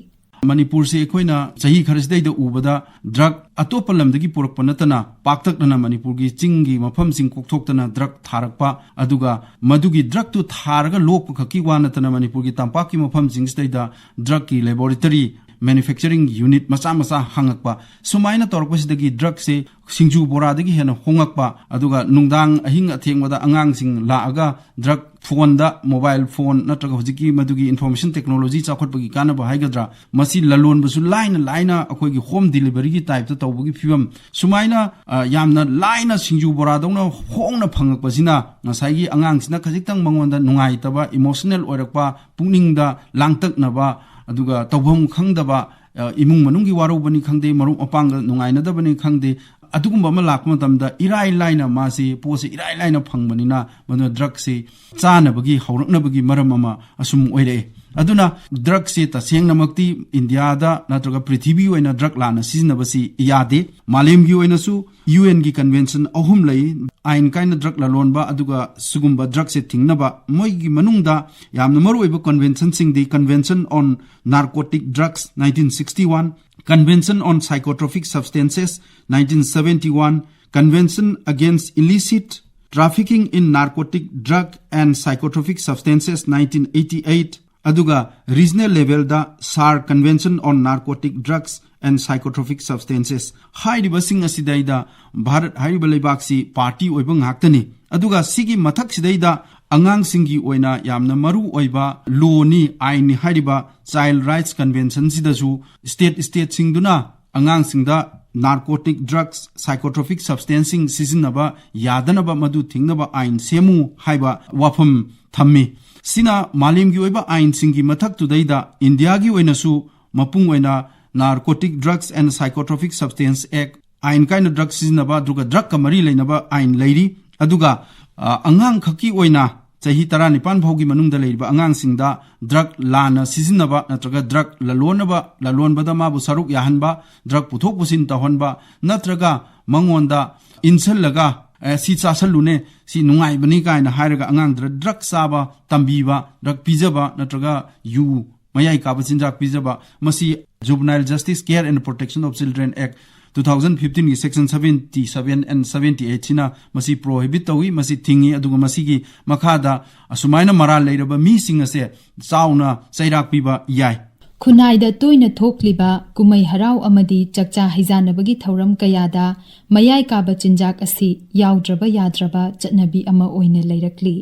ꯃꯅꯤꯄꯨꯔꯁꯦ ꯑꯩꯈꯣꯏꯅ ꯆꯍꯤ ꯈꯔꯁꯤꯗꯩꯗ ꯎꯕꯗ ꯗ꯭ꯔꯒ ꯑꯇꯣꯞꯄ ꯂꯝꯗꯒꯤ ꯄꯨꯔꯛꯄ ꯅꯠꯇꯅ, ꯄꯥꯛꯇꯛꯅꯅ ꯃꯅꯤꯄꯨꯔꯒꯤ ꯆꯤꯡꯒꯤ ꯃꯐꯝꯁꯤꯡ ꯀꯣꯛꯊꯣꯛꯇꯅ ꯗ꯭ꯔꯒ ꯊꯥꯔꯛꯄ, ꯑꯗꯨꯒ ꯃꯗꯨꯒꯤ ꯗ꯭ꯔꯒꯇꯨ ꯊꯥꯔꯒ ꯂꯣꯛꯄ ꯈꯛꯀꯤ ꯋꯥ ꯅꯠꯇꯅ, ꯃꯅꯤꯄꯨꯔꯒꯤ ꯇꯝꯄꯥꯛꯀꯤ ꯃꯐꯝꯁꯤꯡꯁꯤꯗꯩꯗ ꯗ꯭ꯔꯒꯀꯤ ꯂꯦꯕꯣꯔꯦꯇꯔꯤ, ꯃꯦꯅꯨꯐꯦꯛꯆꯔꯤꯡ ꯌꯨꯅꯤꯠ ꯃꯆꯥ ꯃꯆꯥ ꯍꯥꯡꯉꯛꯄ, ꯁꯨꯃꯥꯏꯅ ꯇꯧꯔꯛꯄꯁꯤꯗꯒꯤ ꯗ꯭ꯔꯒꯁꯦ ꯁꯤꯡꯖꯨ ꯕꯣꯔꯥꯗꯒꯤ ꯍꯦꯟꯅ ꯍꯣꯡꯉꯛꯄ, ꯑꯗꯨꯒ ꯅꯨꯡꯗꯥꯡ ꯑꯍꯤꯡ ꯑꯊꯦꯡꯕꯗ ꯑꯉꯥꯡꯁꯤꯡ ꯂꯥꯛꯑꯒ ꯗ꯭ꯔꯒ ꯐꯣꯟꯗ, ꯃꯣꯕꯥꯏꯜ ꯐꯣꯟ ꯅꯠꯇ꯭ꯔꯒ ꯍꯧꯖꯤꯛꯀꯤ ꯃꯗꯨꯒꯤ ꯏꯟꯐꯣꯔꯃꯦꯁꯟ ꯇꯦꯛꯅꯣꯂꯣꯖꯤ ꯆꯥꯎꯈꯠꯄꯒꯤ ꯀꯥꯟꯅꯕ ꯍꯥꯏꯒꯗ꯭ꯔꯥ, ꯃꯁꯤ ꯂꯂꯣꯟꯕꯁꯨ ꯂꯥꯏꯅ ꯂꯥꯏꯅ ꯑꯩꯈꯣꯏꯒꯤ ꯍꯣꯝ ꯗꯤꯂꯤꯚꯔꯤꯒꯤ ꯇꯥꯏꯞꯇ ꯇꯧꯕꯒꯤ ꯐꯤꯕꯝ, ꯁꯨꯃꯥꯏꯅ, ꯑ, ꯌꯥꯝꯅ ꯂꯥꯏꯅ ꯁꯤꯡꯖꯨ ꯕꯣꯔꯥꯗꯧꯅ ꯍꯣꯡꯅ ꯐꯪꯉꯛꯄꯁꯤꯅ ꯉꯁꯥꯏꯒꯤ ꯑꯉꯥꯡꯁꯤꯅ ꯈꯖꯤꯛꯇꯪ ꯃꯉꯣꯟꯗ ꯅꯨꯡꯉꯥꯏꯇꯕ, ꯏꯃꯣꯁꯅꯦꯜ ꯑꯣꯏꯔꯛꯄ, ꯄꯨꯛꯅꯤꯡꯗ ꯂꯥꯡꯇꯛꯅꯕ, ꯑꯗꯨꯒ ꯇꯧꯐꯝ ꯈꯪꯗꯕ, ꯑ, ꯏꯃꯨꯡ ꯃꯅꯨꯡꯒꯤ ꯋꯥꯔꯧꯕꯅꯤ ꯈꯪꯗꯦ, ꯃꯔꯨꯞ ꯃꯄꯥꯡꯒ ꯅꯨꯡꯉꯥꯏꯅꯗꯕꯅꯤ ꯈꯪꯗꯦ, ꯑꯗꯨꯒꯨꯝꯕ ꯑꯃ ꯂꯥꯛꯄ ꯃꯇꯝꯗ ꯏꯔꯥꯏ ꯂꯥꯏꯅ ꯃꯥꯁꯤ ꯄꯣꯠꯁꯤ ꯏꯔꯥꯏ ꯂꯥꯏꯅ ꯐꯪꯕꯅꯤꯅ, ꯃꯗꯨꯅ ꯗ꯭ꯔꯒꯁꯤ ꯆꯥꯅꯕꯒꯤ ꯍꯧꯔꯛꯅꯕꯒꯤ ꯃꯔꯝ ꯑꯃ ꯑꯁꯨꯝ ꯑꯣꯏꯔꯛꯑꯦ꯫ ꯑꯗꯨꯅ ꯗ꯭ꯔꯒꯁꯤ ꯇꯁꯦꯡꯅꯃꯛꯇꯤ ꯏꯟꯗꯤꯌꯥꯗ ꯅꯠꯇ꯭ꯔꯒ ꯄ꯭ꯔꯤꯊꯤꯕꯤ ꯑꯣꯏꯅ ꯗ꯭ꯔꯒ ꯂꯥꯟꯅ ꯁꯤꯖꯤꯟꯅꯕꯁꯤ ꯌꯥꯗꯦ꯫ ꯃꯥꯂꯦꯝꯒꯤ ꯑꯣꯏꯅꯁꯨ ꯌꯨ ꯑꯦꯟꯒꯤ ꯀꯟꯚꯦꯟꯁꯟ ꯑꯍꯨꯝ ꯂꯩ, ꯑꯥꯏꯟ ꯀꯥꯏꯅ ꯗ꯭ꯔꯒ ꯂꯂꯣꯟꯕ, ꯑꯗꯨꯒ ꯁꯤꯒꯨꯝꯕ ꯗ꯭ꯔꯒꯁꯦ ꯊꯤꯡꯅꯕ꯫ ꯃꯣꯏꯒꯤ ꯃꯅꯨꯡꯗ ꯌꯥꯝꯅ ꯃꯔꯨꯑꯣꯏꯕ ꯀꯟꯚꯦꯟꯁꯟꯁꯤꯡꯗꯤ Convention on Narcotic Drugs, nineteen sixty-one, Convention on Psychotropic Substances, nineteen seventy-one, Convention Against Illicit Trafficking in Narcotic Drug and Psychotropic Substances, nineteen eighty-eight, ꯑꯗꯨꯒ regional levelꯗ SAARC, Convention on Narcotic Drugs and Psychotropic Substances꯫ ꯍꯥꯏꯔꯤꯕꯁꯤꯡ ꯑꯁꯤꯗꯩꯗ ꯚꯥꯔꯠ ꯍꯥꯏꯔꯤꯕ ꯂꯩꯕꯥꯛꯁꯤ party ꯑꯣꯏꯕ ꯉꯥꯛꯇꯅꯤ꯫ ꯑꯗꯨꯒ ꯁꯤꯒꯤ ꯃꯊꯛꯁꯤꯗꯩꯗ ꯑꯉꯥꯡꯁꯤꯡꯒꯤ ꯑꯣꯏꯅ ꯌꯥꯝꯅ ꯃꯔꯨ ꯑꯣꯏꯕ lawꯅꯤ, ꯑꯥꯏꯟꯅꯤ ꯍꯥꯏꯔꯤꯕ Child Rights Conventionꯁꯤꯗꯁꯨ state stateꯁꯤꯡꯗꯨꯅ ꯑꯉꯥꯡꯁꯤꯡꯗ narcotic drugs, psychotropic substanceꯁꯤꯡ ꯁꯤꯖꯤꯟꯅꯕ ꯌꯥꯗꯅꯕ, ꯃꯗꯨ ꯊꯤꯡꯅꯕ ꯑꯥꯏꯟ ꯁꯦꯝꯃꯨ ꯍꯥꯏꯕ ꯋꯥꯐꯝ ꯊꯝꯃꯤ꯫ ꯁꯤꯅ ꯃꯥꯂꯦꯝꯒꯤ ꯑꯣꯏꯕ ꯑꯥꯏꯟꯁꯤꯡꯒꯤ ꯃꯊꯛꯇꯨꯗꯩꯗ ꯏꯟꯗꯤꯌꯥꯒꯤ ꯑꯣꯏꯅꯁꯨ ꯃꯄꯨꯡ ꯑꯣꯏꯅ Narcotic Drugs and Psychotropic Substance Act, ꯑꯥꯏꯟ ꯀꯥꯏꯅ drug ꯁꯤꯖꯤꯟꯅꯕ, ꯑꯗꯨꯒ drugꯀ ꯃꯔꯤ ꯂꯩꯅꯕ ꯑꯥꯏꯟ ꯂꯩꯔꯤ꯫ ꯑꯗꯨꯒ, ꯑ, ꯑꯉꯥꯡꯈꯛꯀꯤ ꯑꯣꯏꯅ ꯆꯍꯤ ꯇꯔꯥꯅꯤꯄꯥꯟ ꯐꯥꯎꯒꯤ ꯃꯅꯨꯡꯗ ꯂꯩꯔꯤꯕ ꯑꯉꯥꯡꯁꯤꯡꯗ drug ꯂꯥꯟꯅ ꯁꯤꯖꯤꯟꯅꯕ ꯅꯠꯇ꯭ꯔꯒ drug ꯂꯂꯣꯟꯅꯕ, ꯂꯂꯣꯟꯕꯗ ꯃꯥꯕꯨ ꯁꯔꯨꯛ ꯌꯥꯍꯟꯕ, drug ꯄꯨꯊꯣꯛ ꯄꯨꯁꯤꯟ ꯇꯧꯍꯟꯕ, ꯅꯠꯇ꯭ꯔꯒ ꯃꯉꯣꯟꯗ ꯏꯟꯁꯤꯜꯂꯒ, "ꯑꯦ, ꯁꯤ ꯆꯥꯁꯜꯂꯨꯅꯦ, ꯁꯤ ꯅꯨꯡꯉꯥꯏꯕꯅꯤ" ꯀꯥꯏꯅ ꯍꯥꯏꯔꯒ ꯑꯉꯥꯡꯗꯨꯗ drug ꯆꯥꯕ ꯇꯝꯕꯤꯕ, drug ꯄꯤꯖꯕ ꯅꯠꯇ꯭ꯔꯒ ꯌꯨ, ꯃꯌꯥꯏ ꯀꯥꯕ ꯆꯤꯟꯖꯥꯛ ꯄꯤꯖꯕ, ꯃꯁꯤ Juvenile Justice Care and Protection of Children Act two thousand fifteenꯒꯤ section seventy seven and seventy eightꯁꯤꯅ ꯃꯁꯤ prohibit ꯇꯧꯏ, ꯃꯁꯤ ꯊꯤꯡꯉꯤ꯫ ꯑꯗꯨꯒ ꯃꯁꯤꯒꯤ ꯃꯈꯥꯗ ꯑꯁꯨꯃꯥꯏꯅ ꯃꯔꯥꯜ ꯂꯩꯔꯕ ꯃꯤꯁꯤꯡ ꯑꯁꯦ ꯆꯥꯎꯅ ꯆꯩꯔꯥꯛ ꯄꯤꯕ ꯌꯥꯏ꯫ ꯈꯨꯟꯅꯥꯏꯗ ꯇꯣꯏꯅ ꯊꯣꯛꯂꯤꯕ ꯀꯨꯝꯍꯩ ꯍꯔꯥꯎ ꯑꯃꯗꯤ ꯆꯥꯛꯆꯥ ꯍꯩꯖꯥꯟꯅꯕꯒꯤ ꯊꯧꯔꯝ ꯀꯌꯥꯗ ꯃꯌꯥꯏ ꯀꯥꯕ ꯆꯤꯟꯖꯥꯛ ꯑꯁꯤ ꯌꯥꯎꯗ꯭ꯔꯕ ꯌꯥꯗ꯭ꯔꯕ ꯆꯠꯅꯕꯤ ꯑꯃ ꯑꯣꯏꯅ ꯂꯩꯔꯛꯂꯤ꯫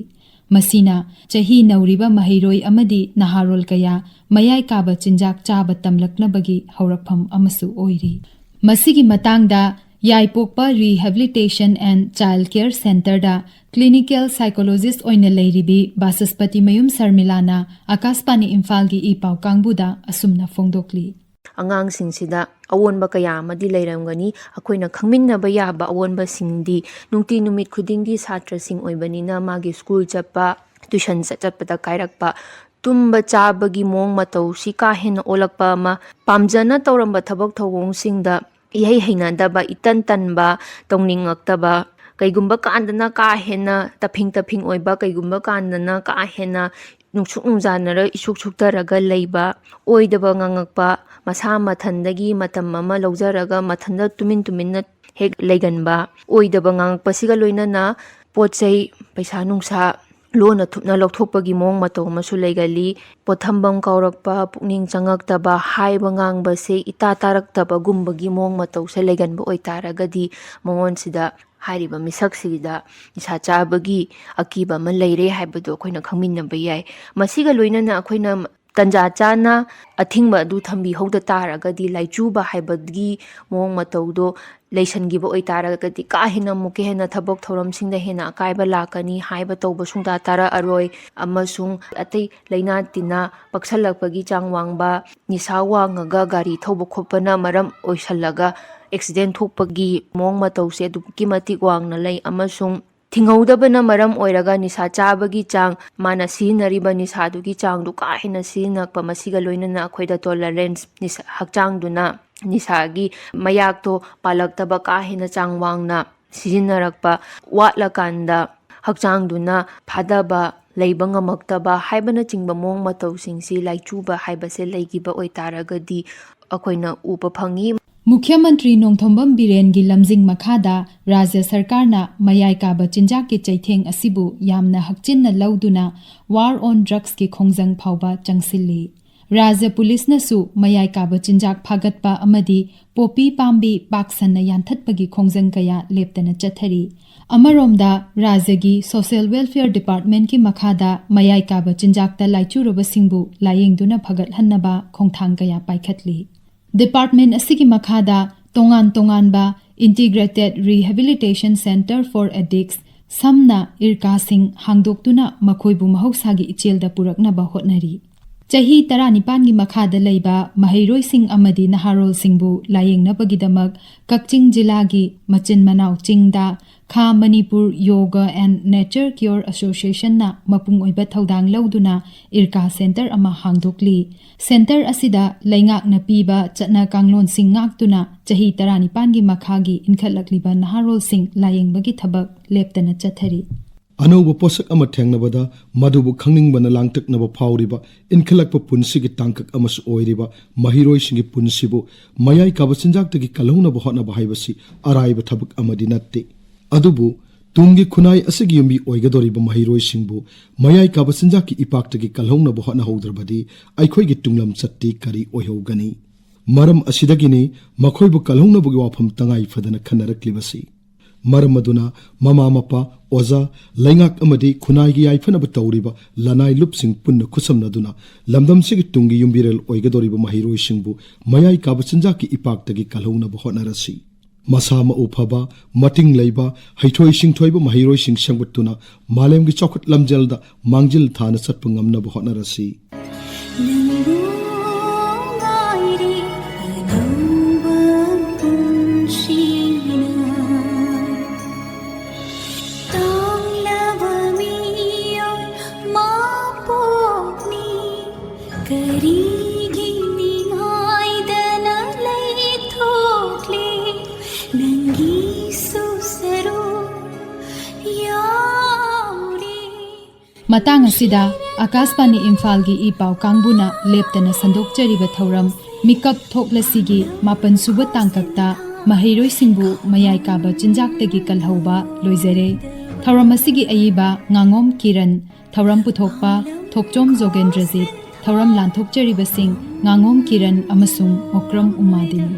ꯃꯁꯤꯅ ꯆꯍꯤ ꯅꯧꯔꯤꯕ ꯃꯍꯩꯔꯣꯏ ꯑꯃꯗꯤ ꯅꯍꯥꯔꯣꯜ ꯀꯌꯥ ꯃꯌꯥꯏ ꯀꯥꯕ ꯆꯤꯟꯖꯥꯛ ꯆꯥꯕ ꯇꯝꯂꯛꯅꯕꯒꯤ ꯍꯧꯔꯛꯐꯝ ꯑꯃꯁꯨ ꯑꯣꯏꯔꯤ꯫ ꯃꯁꯤꯒꯤ ꯃꯇꯥꯡꯗ ꯌꯥꯏꯄꯣꯛꯄ Rehabilitation and Child Care Centerꯗ clinical psychologist ꯑꯣꯏꯅ ꯂꯩꯔꯤꯕꯤ ꯕꯥꯆꯁꯄꯇꯤꯃꯌꯨꯝ ꯁꯔꯃꯤꯂꯥꯅ ꯑꯀꯥꯁꯕꯥꯅꯤ ꯏꯝꯐꯥꯜꯒꯤ ꯏ ꯄꯥꯎ ꯀꯥꯡꯕꯨꯗ ꯑꯁꯨꯝꯅ ꯐꯣꯡꯗꯣꯛꯂꯤ꯫ ꯑꯉꯥꯡꯁꯤꯡꯁꯤꯗ ꯑꯑꯣꯟꯕ ꯀꯌꯥ ꯑꯃꯗꯤ ꯂꯩꯔꯝꯒꯅꯤ꯫ ꯑꯩꯈꯣꯏꯅ ꯈꯪꯃꯤꯟꯅꯕ ꯌꯥꯕ ꯑꯑꯣꯟꯕꯁꯤꯡꯗꯤ ꯅꯨꯡꯇꯤ ꯅꯨꯃꯤꯠ ꯈꯨꯗꯤꯡꯒꯤ ꯁꯥꯇ꯭ꯔꯁꯤꯡ ꯑꯣꯏꯕꯅꯤꯅ ꯃꯥꯒꯤ ꯁ꯭ꯀꯨꯜ ꯆꯠꯄ, ꯇ꯭ꯌꯨꯁꯟ ꯆꯠ-, ꯆꯠꯄꯗ ꯀꯥꯏꯔꯛꯄ, ꯇꯨꯝꯕ ꯆꯥꯕꯒꯤ ꯃꯑꯣꯡ ꯃꯇꯧꯁꯤ ꯀꯥ ꯍꯦꯟꯅ ꯑꯣꯜꯂꯛꯄ ꯑꯃ, ꯄꯥꯝꯖꯅ ꯇꯧꯔꯝꯕ ꯊꯕꯛ ꯊꯧꯑꯣꯡꯁꯤꯡꯗ ꯏꯍꯩ ꯍꯩꯅꯗꯕ, ꯏꯇꯟ ꯇꯟꯕ, ꯇꯧꯅꯤꯡꯉꯛꯇꯕ, ꯀꯩꯒꯨꯝꯕ ꯀꯥꯟꯗꯅ ꯀꯥ ꯍꯦꯟꯅ ꯇꯞꯐꯤꯡ ꯇꯞꯐꯤꯡ ꯑꯣꯏꯕ, ꯀꯩꯒꯨꯝꯕ ꯀꯥꯟꯗꯅ ꯀꯥ ꯍꯦꯟꯅ ꯅꯨꯡꯁꯨꯛ ꯅꯨꯡꯖꯥꯅꯔ ꯏꯁꯨꯛ ꯁꯨꯛꯊꯔꯒ ꯂꯩꯕ, ꯑꯣꯏꯗꯕ ꯉꯥꯡꯉꯛꯄ, ꯃꯁꯥ ꯃꯊꯟꯗꯒꯤ ꯃꯇꯝ ꯑꯃ ꯂꯧꯖꯔꯒ ꯃꯊꯟꯗ ꯇꯨꯃꯤꯟ ꯇꯨꯃꯤꯟꯅ ꯍꯦꯛ ꯂꯩꯒꯟꯕ, ꯑꯣꯏꯗꯕ ꯉꯥꯡꯉꯛꯄꯁꯤꯒ ꯂꯣꯏꯅꯅ ꯄꯣꯠ ꯆꯩ, ꯄꯩꯁꯥ ꯅꯨꯡꯁꯥ, ꯂꯣꯟꯅ ꯊꯨꯞꯅ ꯂꯧꯊꯣꯛꯄꯒꯤ ꯃꯑꯣꯡ ꯃꯇꯧ ꯑꯃꯁꯨ ꯂꯩꯒꯜꯂꯤ꯫ ꯄꯣꯠꯊꯝꯐꯝ ꯀꯥꯎꯔꯛꯄ, ꯄꯨꯛꯅꯤꯡ ꯆꯪꯉꯛꯇꯕ, ꯍꯥꯏꯕ ꯉꯥꯡꯕꯁꯦ ꯏꯇꯥ ꯇꯥꯔꯛꯇꯕꯒꯨꯝꯕꯒꯤ ꯃꯑꯣꯡ ꯃꯇꯧꯁꯦ ꯂꯩꯒꯟꯕ ꯑꯣꯏꯇꯥꯔꯒꯗꯤ, ꯃꯉꯣꯟꯁꯤꯗ, ꯍꯥꯏꯔꯤꯕ ꯃꯤꯁꯛꯁꯤꯗ ꯅꯤꯁꯥ ꯆꯥꯕꯒꯤ ꯑꯀꯤꯕ ꯑꯃ ꯂꯩꯔꯦ ꯍꯥꯏꯕꯗꯣ ꯑꯩꯈꯣꯏꯅ ꯈꯪꯃꯤꯟꯅꯕ ꯌꯥꯏ꯫ ꯃꯁꯤꯒ ꯂꯣꯏꯅꯅ ꯑꯩꯈꯣꯏꯅ ꯇꯟꯖꯥ ꯆꯥꯅ ꯑꯊꯤꯡꯕ ꯑꯗꯨ ꯊꯝꯕꯤꯍꯧꯗ ꯇꯥꯔꯒꯗꯤ, ꯂꯥꯏꯆꯨꯕ ꯍꯥꯏꯕꯒꯤ ꯃꯑꯣꯡ ꯃꯇꯧꯗꯣ ꯂꯩꯁꯟꯈꯤꯕ ꯑꯣꯏꯇꯥꯔꯒꯗꯤ, ꯀꯥ ꯍꯦꯟꯅ ꯑꯃꯨꯛꯀ ꯍꯦꯟꯅ ꯊꯕꯛ ꯊꯧꯔꯝꯁꯤꯡꯗ ꯍꯦꯟꯅ ꯑꯀꯥꯏꯕ ꯂꯥꯛꯀꯅꯤ ꯍꯥꯏꯕ ꯇꯧꯕ ꯁꯨꯡꯇꯥ ꯇꯥꯔꯛꯑꯔꯣꯏ꯫ ꯑꯃꯁꯨꯡ ꯑꯇꯩ ꯂꯥꯏꯅꯥ ꯇꯤꯟꯅꯥ ꯄꯛꯁꯜꯂꯛꯄꯒꯤ ꯆꯥꯡ ꯋꯥꯡꯕ, ꯅꯤꯁꯥ ꯋꯥꯡꯉꯒ ꯒꯥꯔꯤ ꯊꯧꯕ ꯈꯣꯠꯄꯅ ꯃꯔꯝ ꯑꯣꯏꯁꯜꯂꯒ ꯑꯦꯛꯁꯤꯗꯦꯟ ꯊꯣꯛꯄꯒꯤ ꯃꯑꯣꯡ ꯃꯇꯧꯁꯦ ꯑꯗꯨꯛꯀꯤ ꯃꯇꯤꯛ ꯋꯥꯡꯅ ꯂꯩ꯫ ꯑꯃꯁꯨꯡ ꯊꯤꯡꯍꯧꯗꯕꯅ ꯃꯔꯝ ꯑꯣꯏꯔꯒ ꯅꯤꯁꯥ ꯆꯥꯕꯒꯤ ꯆꯥꯡ, ꯃꯥꯅ ꯁꯤꯖꯤꯟꯅꯔꯤꯕ ꯅꯤꯁꯥꯗꯨꯒꯤ ꯆꯥꯡꯗꯨ ꯀꯥ ꯍꯦꯟꯅ ꯁꯤꯖꯤꯟꯅꯔꯛꯄ, ꯃꯁꯤꯒ ꯂꯣꯏꯅꯅ ꯑꯩꯈꯣꯏꯗ ꯇꯣꯂꯔꯦꯟꯁ, ꯅꯤꯁꯥ, ꯍꯛꯆꯥꯡꯗꯨꯅ ꯅꯤꯁꯥꯒꯤ ꯃꯌꯥꯛꯇꯣ ꯄꯥꯜꯂꯛꯇꯕ, ꯀꯥ ꯍꯦꯟꯅ ꯆꯥꯡ ꯋꯥꯡꯅ ꯁꯤꯖꯤꯟꯅꯔꯛꯄ ꯋꯥꯠꯂꯀꯥꯟꯗ ꯍꯛꯆꯥꯡꯗꯨꯅ ꯐꯥꯗꯕ, ꯂꯩꯕ ꯉꯝꯃꯛꯇꯕ ꯍꯥꯏꯕꯅꯆꯤꯡꯕ ꯃꯑꯣꯡ ꯃꯇꯧꯁꯤꯡꯁꯤ ꯂꯥꯏꯆꯨꯕ ꯍꯥꯏꯕꯁꯦ ꯂꯩꯈꯤꯕ ꯑꯣꯏꯇꯥꯔꯒꯗꯤ ꯑꯩꯈꯣꯏꯅ ꯎꯕ ꯐꯪꯉꯤ꯫ ꯃꯨꯈ꯭ꯌ ꯃꯟꯇ꯭ꯔꯤ ꯅꯣꯡꯊꯣꯝꯕꯝ ꯕꯤꯔꯦꯟꯒꯤ ꯂꯝꯖꯤꯡ ꯃꯈꯥꯗ ꯔꯥꯖ꯭ꯌ ꯁꯔꯀꯥꯔꯅ ꯃꯌꯥꯏ ꯀꯥꯕ ꯆꯤꯟꯖꯥꯛꯀꯤ ꯆꯩꯊꯦꯡ ꯑꯁꯤꯕꯨ ꯌꯥꯝꯅ ꯍꯛꯆꯤꯟꯅ ꯂꯧꯗꯨꯅ ꯋꯥꯔ ꯑꯣꯟ ꯗ꯭ꯔꯒꯁꯀꯤ ꯈꯣꯡꯖꯪ ꯐꯥꯎꯕ ꯆꯪꯁꯤꯜꯂꯤ꯫ ꯔꯥꯖ꯭ꯌ ꯄꯨꯂꯤꯁꯅꯁꯨ ꯃꯌꯥꯏ ꯀꯥꯕ ꯆꯤꯟꯖꯥꯛ ꯐꯥꯒꯠꯄ ꯑꯃꯗꯤ ꯄꯣꯄꯤ ꯄꯥꯝꯕꯤ ꯄꯥꯛ ꯁꯟꯅ ꯌꯥꯟꯊꯠꯄꯒꯤ ꯈꯣꯡꯖꯪ ꯀꯌꯥ ꯂꯦꯞꯇꯅ ꯆꯠꯊꯔꯤ꯫ ꯑꯃꯔꯣꯝꯗ, ꯔꯥꯖ꯭ꯌꯒꯤ ꯁꯣꯁꯤꯌꯦꯜ ꯋꯦꯜꯐꯤꯌꯔ ꯗꯤꯄꯥꯔꯠꯃꯦꯟꯠꯀꯤ ꯃꯈꯥꯗ ꯃꯌꯥꯏ ꯀꯥꯕ ꯆꯤꯟꯖꯥꯛꯇ ꯂꯥꯏꯆꯨꯔꯕꯁꯤꯡꯕꯨ ꯂꯥꯌꯦꯡꯗꯨꯅ ꯐꯒꯠꯍꯟꯅꯕ ꯈꯣꯡꯊꯥꯡ ꯀꯌꯥ ꯄꯥꯏꯈꯠꯂꯤ꯫ ꯗꯤꯄꯥꯔꯠꯃꯦꯟꯠ ꯑꯁꯤꯒꯤ ꯃꯈꯥꯗ ꯇꯣꯉꯥꯟ ꯇꯣꯉꯥꯟꯕ Integrated Rehabilitation Centre for Addicts, ꯁꯝꯅ ꯏꯔꯀꯥꯁꯤꯡ ꯍꯥꯡꯗꯣꯛꯇꯨꯅ ꯃꯈꯣꯏꯕꯨ ꯃꯍꯧꯁꯥꯒꯤ ꯏꯆꯦꯜꯗ ꯄꯨꯔꯛꯅꯕ ꯍꯣꯠꯅꯔꯤ꯫ ꯆꯍꯤ ꯇꯔꯥꯅꯤꯄꯥꯟꯒꯤ ꯃꯈꯥꯗ ꯂꯩꯕ ꯃꯍꯩꯔꯣꯏꯁꯤꯡ ꯑꯃꯗꯤ ꯅꯍꯥꯔꯣꯜꯁꯤꯡꯕꯨ ꯂꯥꯌꯦꯡꯅꯕꯒꯤꯗꯃꯛ ꯀꯛꯆꯤꯡ ꯖꯤꯂꯥꯒꯤ ꯃꯆꯤꯟ ꯃꯅꯥꯎ ꯆꯤꯡꯗ ꯈꯥ ꯃꯅꯤꯄꯨꯔ ꯌꯣꯒ and Nature Cure Associationꯅ ꯃꯄꯨꯡ ꯑꯣꯏꯕ ꯊꯧꯗꯥꯡ ꯂꯧꯗꯨꯅ ꯏꯔꯀꯥ ꯁꯦꯟꯇꯔ ꯑꯃ ꯍꯥꯡꯗꯣꯛꯂꯤ꯫ ꯁꯦꯟꯇꯔ ꯑꯁꯤꯗ ꯂꯩꯉꯥꯛꯅ ꯄꯤꯕ ꯆꯠꯅ ꯀꯥꯡꯂꯣꯟꯁꯤꯡ ꯉꯥꯛꯇꯨꯅ ꯆꯍꯤ ꯇꯔꯥꯅꯤꯄꯥꯟꯒꯤ ꯃꯈꯥꯒꯤ ꯏꯟꯈꯠꯂꯛꯂꯤꯕ ꯅꯍꯥꯔꯣꯜꯁꯤꯡ ꯂꯥꯌꯦꯡꯕꯒꯤ ꯊꯕꯛ ꯂꯦꯞꯇꯅ ꯆꯠꯊꯔꯤ꯫ ꯑꯅꯧꯕ ꯄꯣꯠꯁꯛ ꯑꯃ ꯊꯦꯡꯅꯕꯗ ꯃꯗꯨꯕꯨ ꯈꯪꯅꯤꯡꯕꯅ ꯂꯥꯡꯇꯛꯅꯕ ꯐꯥꯎꯔꯤꯕ, ꯏꯟꯈꯠꯂꯛꯄ ꯄꯨꯟꯁꯤꯒꯤ ꯇꯥꯡꯀꯛ ꯑꯃꯁꯨ ꯑꯣꯏꯔꯤꯕ ꯃꯍꯩꯔꯣꯏꯁꯤꯡꯒꯤ ꯄꯨꯟꯁꯤꯕꯨ ꯃꯌꯥꯏ ꯀꯥꯕ ꯆꯤꯟꯖꯥꯛꯇꯒꯤ ꯀꯜꯍꯧꯅꯕ ꯍꯣꯠꯅꯕ ꯍꯥꯏꯕꯁꯤ ꯑꯔꯥꯏꯕ ꯊꯕꯛ ꯑꯃꯗꯤ ꯅꯠꯇꯦ꯫ ꯑꯗꯨꯕꯨ ꯇꯨꯡꯒꯤ ꯈꯨꯟꯅꯥꯏ ꯑꯁꯤꯒꯤ ꯌꯨꯝꯕꯤ ꯑꯣꯏꯒꯗꯧꯔꯤꯕ ꯃꯍꯩꯔꯣꯏꯁꯤꯡꯕꯨ ꯃꯌꯥꯏ ꯀꯥꯕ ꯆꯤꯟꯖꯥꯛꯀꯤ ꯏꯄꯥꯛꯇꯒꯤ ꯀꯜꯍꯧꯅꯕ ꯍꯣꯠꯅꯍꯧꯗ꯭ꯔꯕꯗꯤ ꯑꯩꯈꯣꯏꯒꯤ ꯇꯨꯡꯂꯝꯆꯠꯇꯤ ꯀꯔꯤ ꯑꯣꯏꯍꯧꯒꯅꯤ? ꯃꯔꯝ ꯑꯁꯤꯗꯒꯤꯅꯤ ꯃꯈꯣꯏꯕꯨ ꯀꯜꯍꯧꯅꯕꯒꯤ ꯋꯥꯐꯝ ꯇꯉꯥꯏ ꯐꯗꯅ ꯈꯟꯅꯔꯛꯂꯤꯕꯁꯤ꯫ ꯃꯔꯝ ꯑꯗꯨꯅ ꯃꯃꯥ ꯃꯄꯥ, ꯑꯣꯖꯥ, ꯂꯩꯉꯥꯛ ꯑꯃꯗꯤ ꯈꯨꯟꯅꯥꯏꯒꯤ ꯌꯥꯏꯐꯅꯕ ꯇꯧꯔꯤꯕ ꯂꯅꯥꯏ ꯂꯨꯞꯁꯤꯡ ꯄꯨꯟꯅ ꯈꯨꯠꯁꯝꯅꯗꯨꯅ ꯂꯝꯗꯝꯁꯤꯒꯤ ꯇꯨꯡꯒꯤ ꯌꯨꯝꯕꯤꯔꯦꯜ ꯑꯣꯏꯒꯗꯧꯔꯤꯕ ꯃꯍꯩꯔꯣꯏꯁꯤꯡꯕꯨ ꯃꯌꯥꯏ ꯀꯥꯕ ꯆꯤꯟꯖꯥꯛꯀꯤ ꯏꯄꯥꯛꯇꯒꯤ ꯀꯜꯍꯧꯅꯕ ꯍꯣꯠꯅꯔꯁꯤ꯫ ꯃꯁꯥ ꯃꯎ ꯐꯕ, ꯃꯇꯤꯡ ꯂꯩꯕ, ꯍꯩꯊꯣꯏ ꯁꯤꯡꯊꯣꯏꯕ ꯃꯍꯩꯔꯣꯏꯁꯤꯡ ꯁꯦꯝꯒꯠꯇꯨꯅ ꯃꯥꯂꯦꯝꯒꯤ ꯆꯥꯎꯈꯠ ꯂꯝꯖꯦꯜꯗ ꯃꯥꯡꯖꯤꯜ ꯊꯥꯅ ꯆꯠꯄ ꯉꯝꯅꯕ ꯍꯣꯠꯅꯔꯁꯤ꯫ ꯅꯪꯕꯨ ꯉꯥꯏꯔꯤ ꯑꯅꯧꯕ ꯄꯨꯟꯁꯤꯅ꯫ ꯇꯥꯡꯂꯕ ꯃꯤꯑꯣꯏ ꯃꯄꯣꯛꯅꯤ, ꯀꯔꯤꯒꯤ ꯅꯤꯡꯉꯥꯏꯗꯅ ꯂꯩꯊꯣꯛꯂꯤ? ꯅꯪꯒꯤꯁꯨ ꯁꯔꯨꯛ ꯌꯥꯎꯔꯤ꯫ ꯃꯇꯥꯡ ꯑꯁꯤꯗ ꯑꯀꯥꯁꯕꯥꯅꯤ ꯏꯝꯐꯥꯜꯒꯤ ꯏ ꯄꯥꯎ ꯀꯥꯡꯕꯨꯅ ꯂꯦꯞꯇꯅ ꯁꯟꯗꯣꯛꯆꯔꯤꯕ ꯊꯧꯔꯝ ꯃꯤꯀꯞ ꯊꯣꯛꯂꯁꯤꯒꯤ ꯃꯥꯄꯟ ꯁꯨꯕ ꯇꯥꯡꯀꯛꯇ ꯃꯍꯩꯔꯣꯏꯁꯤꯡꯕꯨ ꯃꯌꯥꯏ ꯀꯥꯕ ꯆꯤꯟꯖꯥꯛꯇꯒꯤ ꯀꯜꯍꯧꯕ ꯂꯣꯏꯖꯔꯦ꯫ ꯊꯧꯔꯝ ꯑꯁꯤꯒꯤ ꯑꯏꯕ ꯉꯥꯉꯣꯝ ꯀꯤꯔꯟ, ꯊꯧꯔꯝ ꯄꯨꯊꯣꯛꯄ ꯊꯣꯛꯆꯣꯝ ꯖꯣꯒꯦꯟꯗ꯭ꯔꯖꯤꯠ, ꯊꯧꯔꯝ ꯂꯥꯟꯊꯣꯛꯆꯔꯤꯕꯁꯤꯡ ꯉꯥꯉꯣꯝ ꯀꯤꯔꯟ ꯑꯃꯁꯨꯡ ꯃꯣꯀ꯭ꯔꯝ ꯎꯃꯥꯗꯤꯟ꯫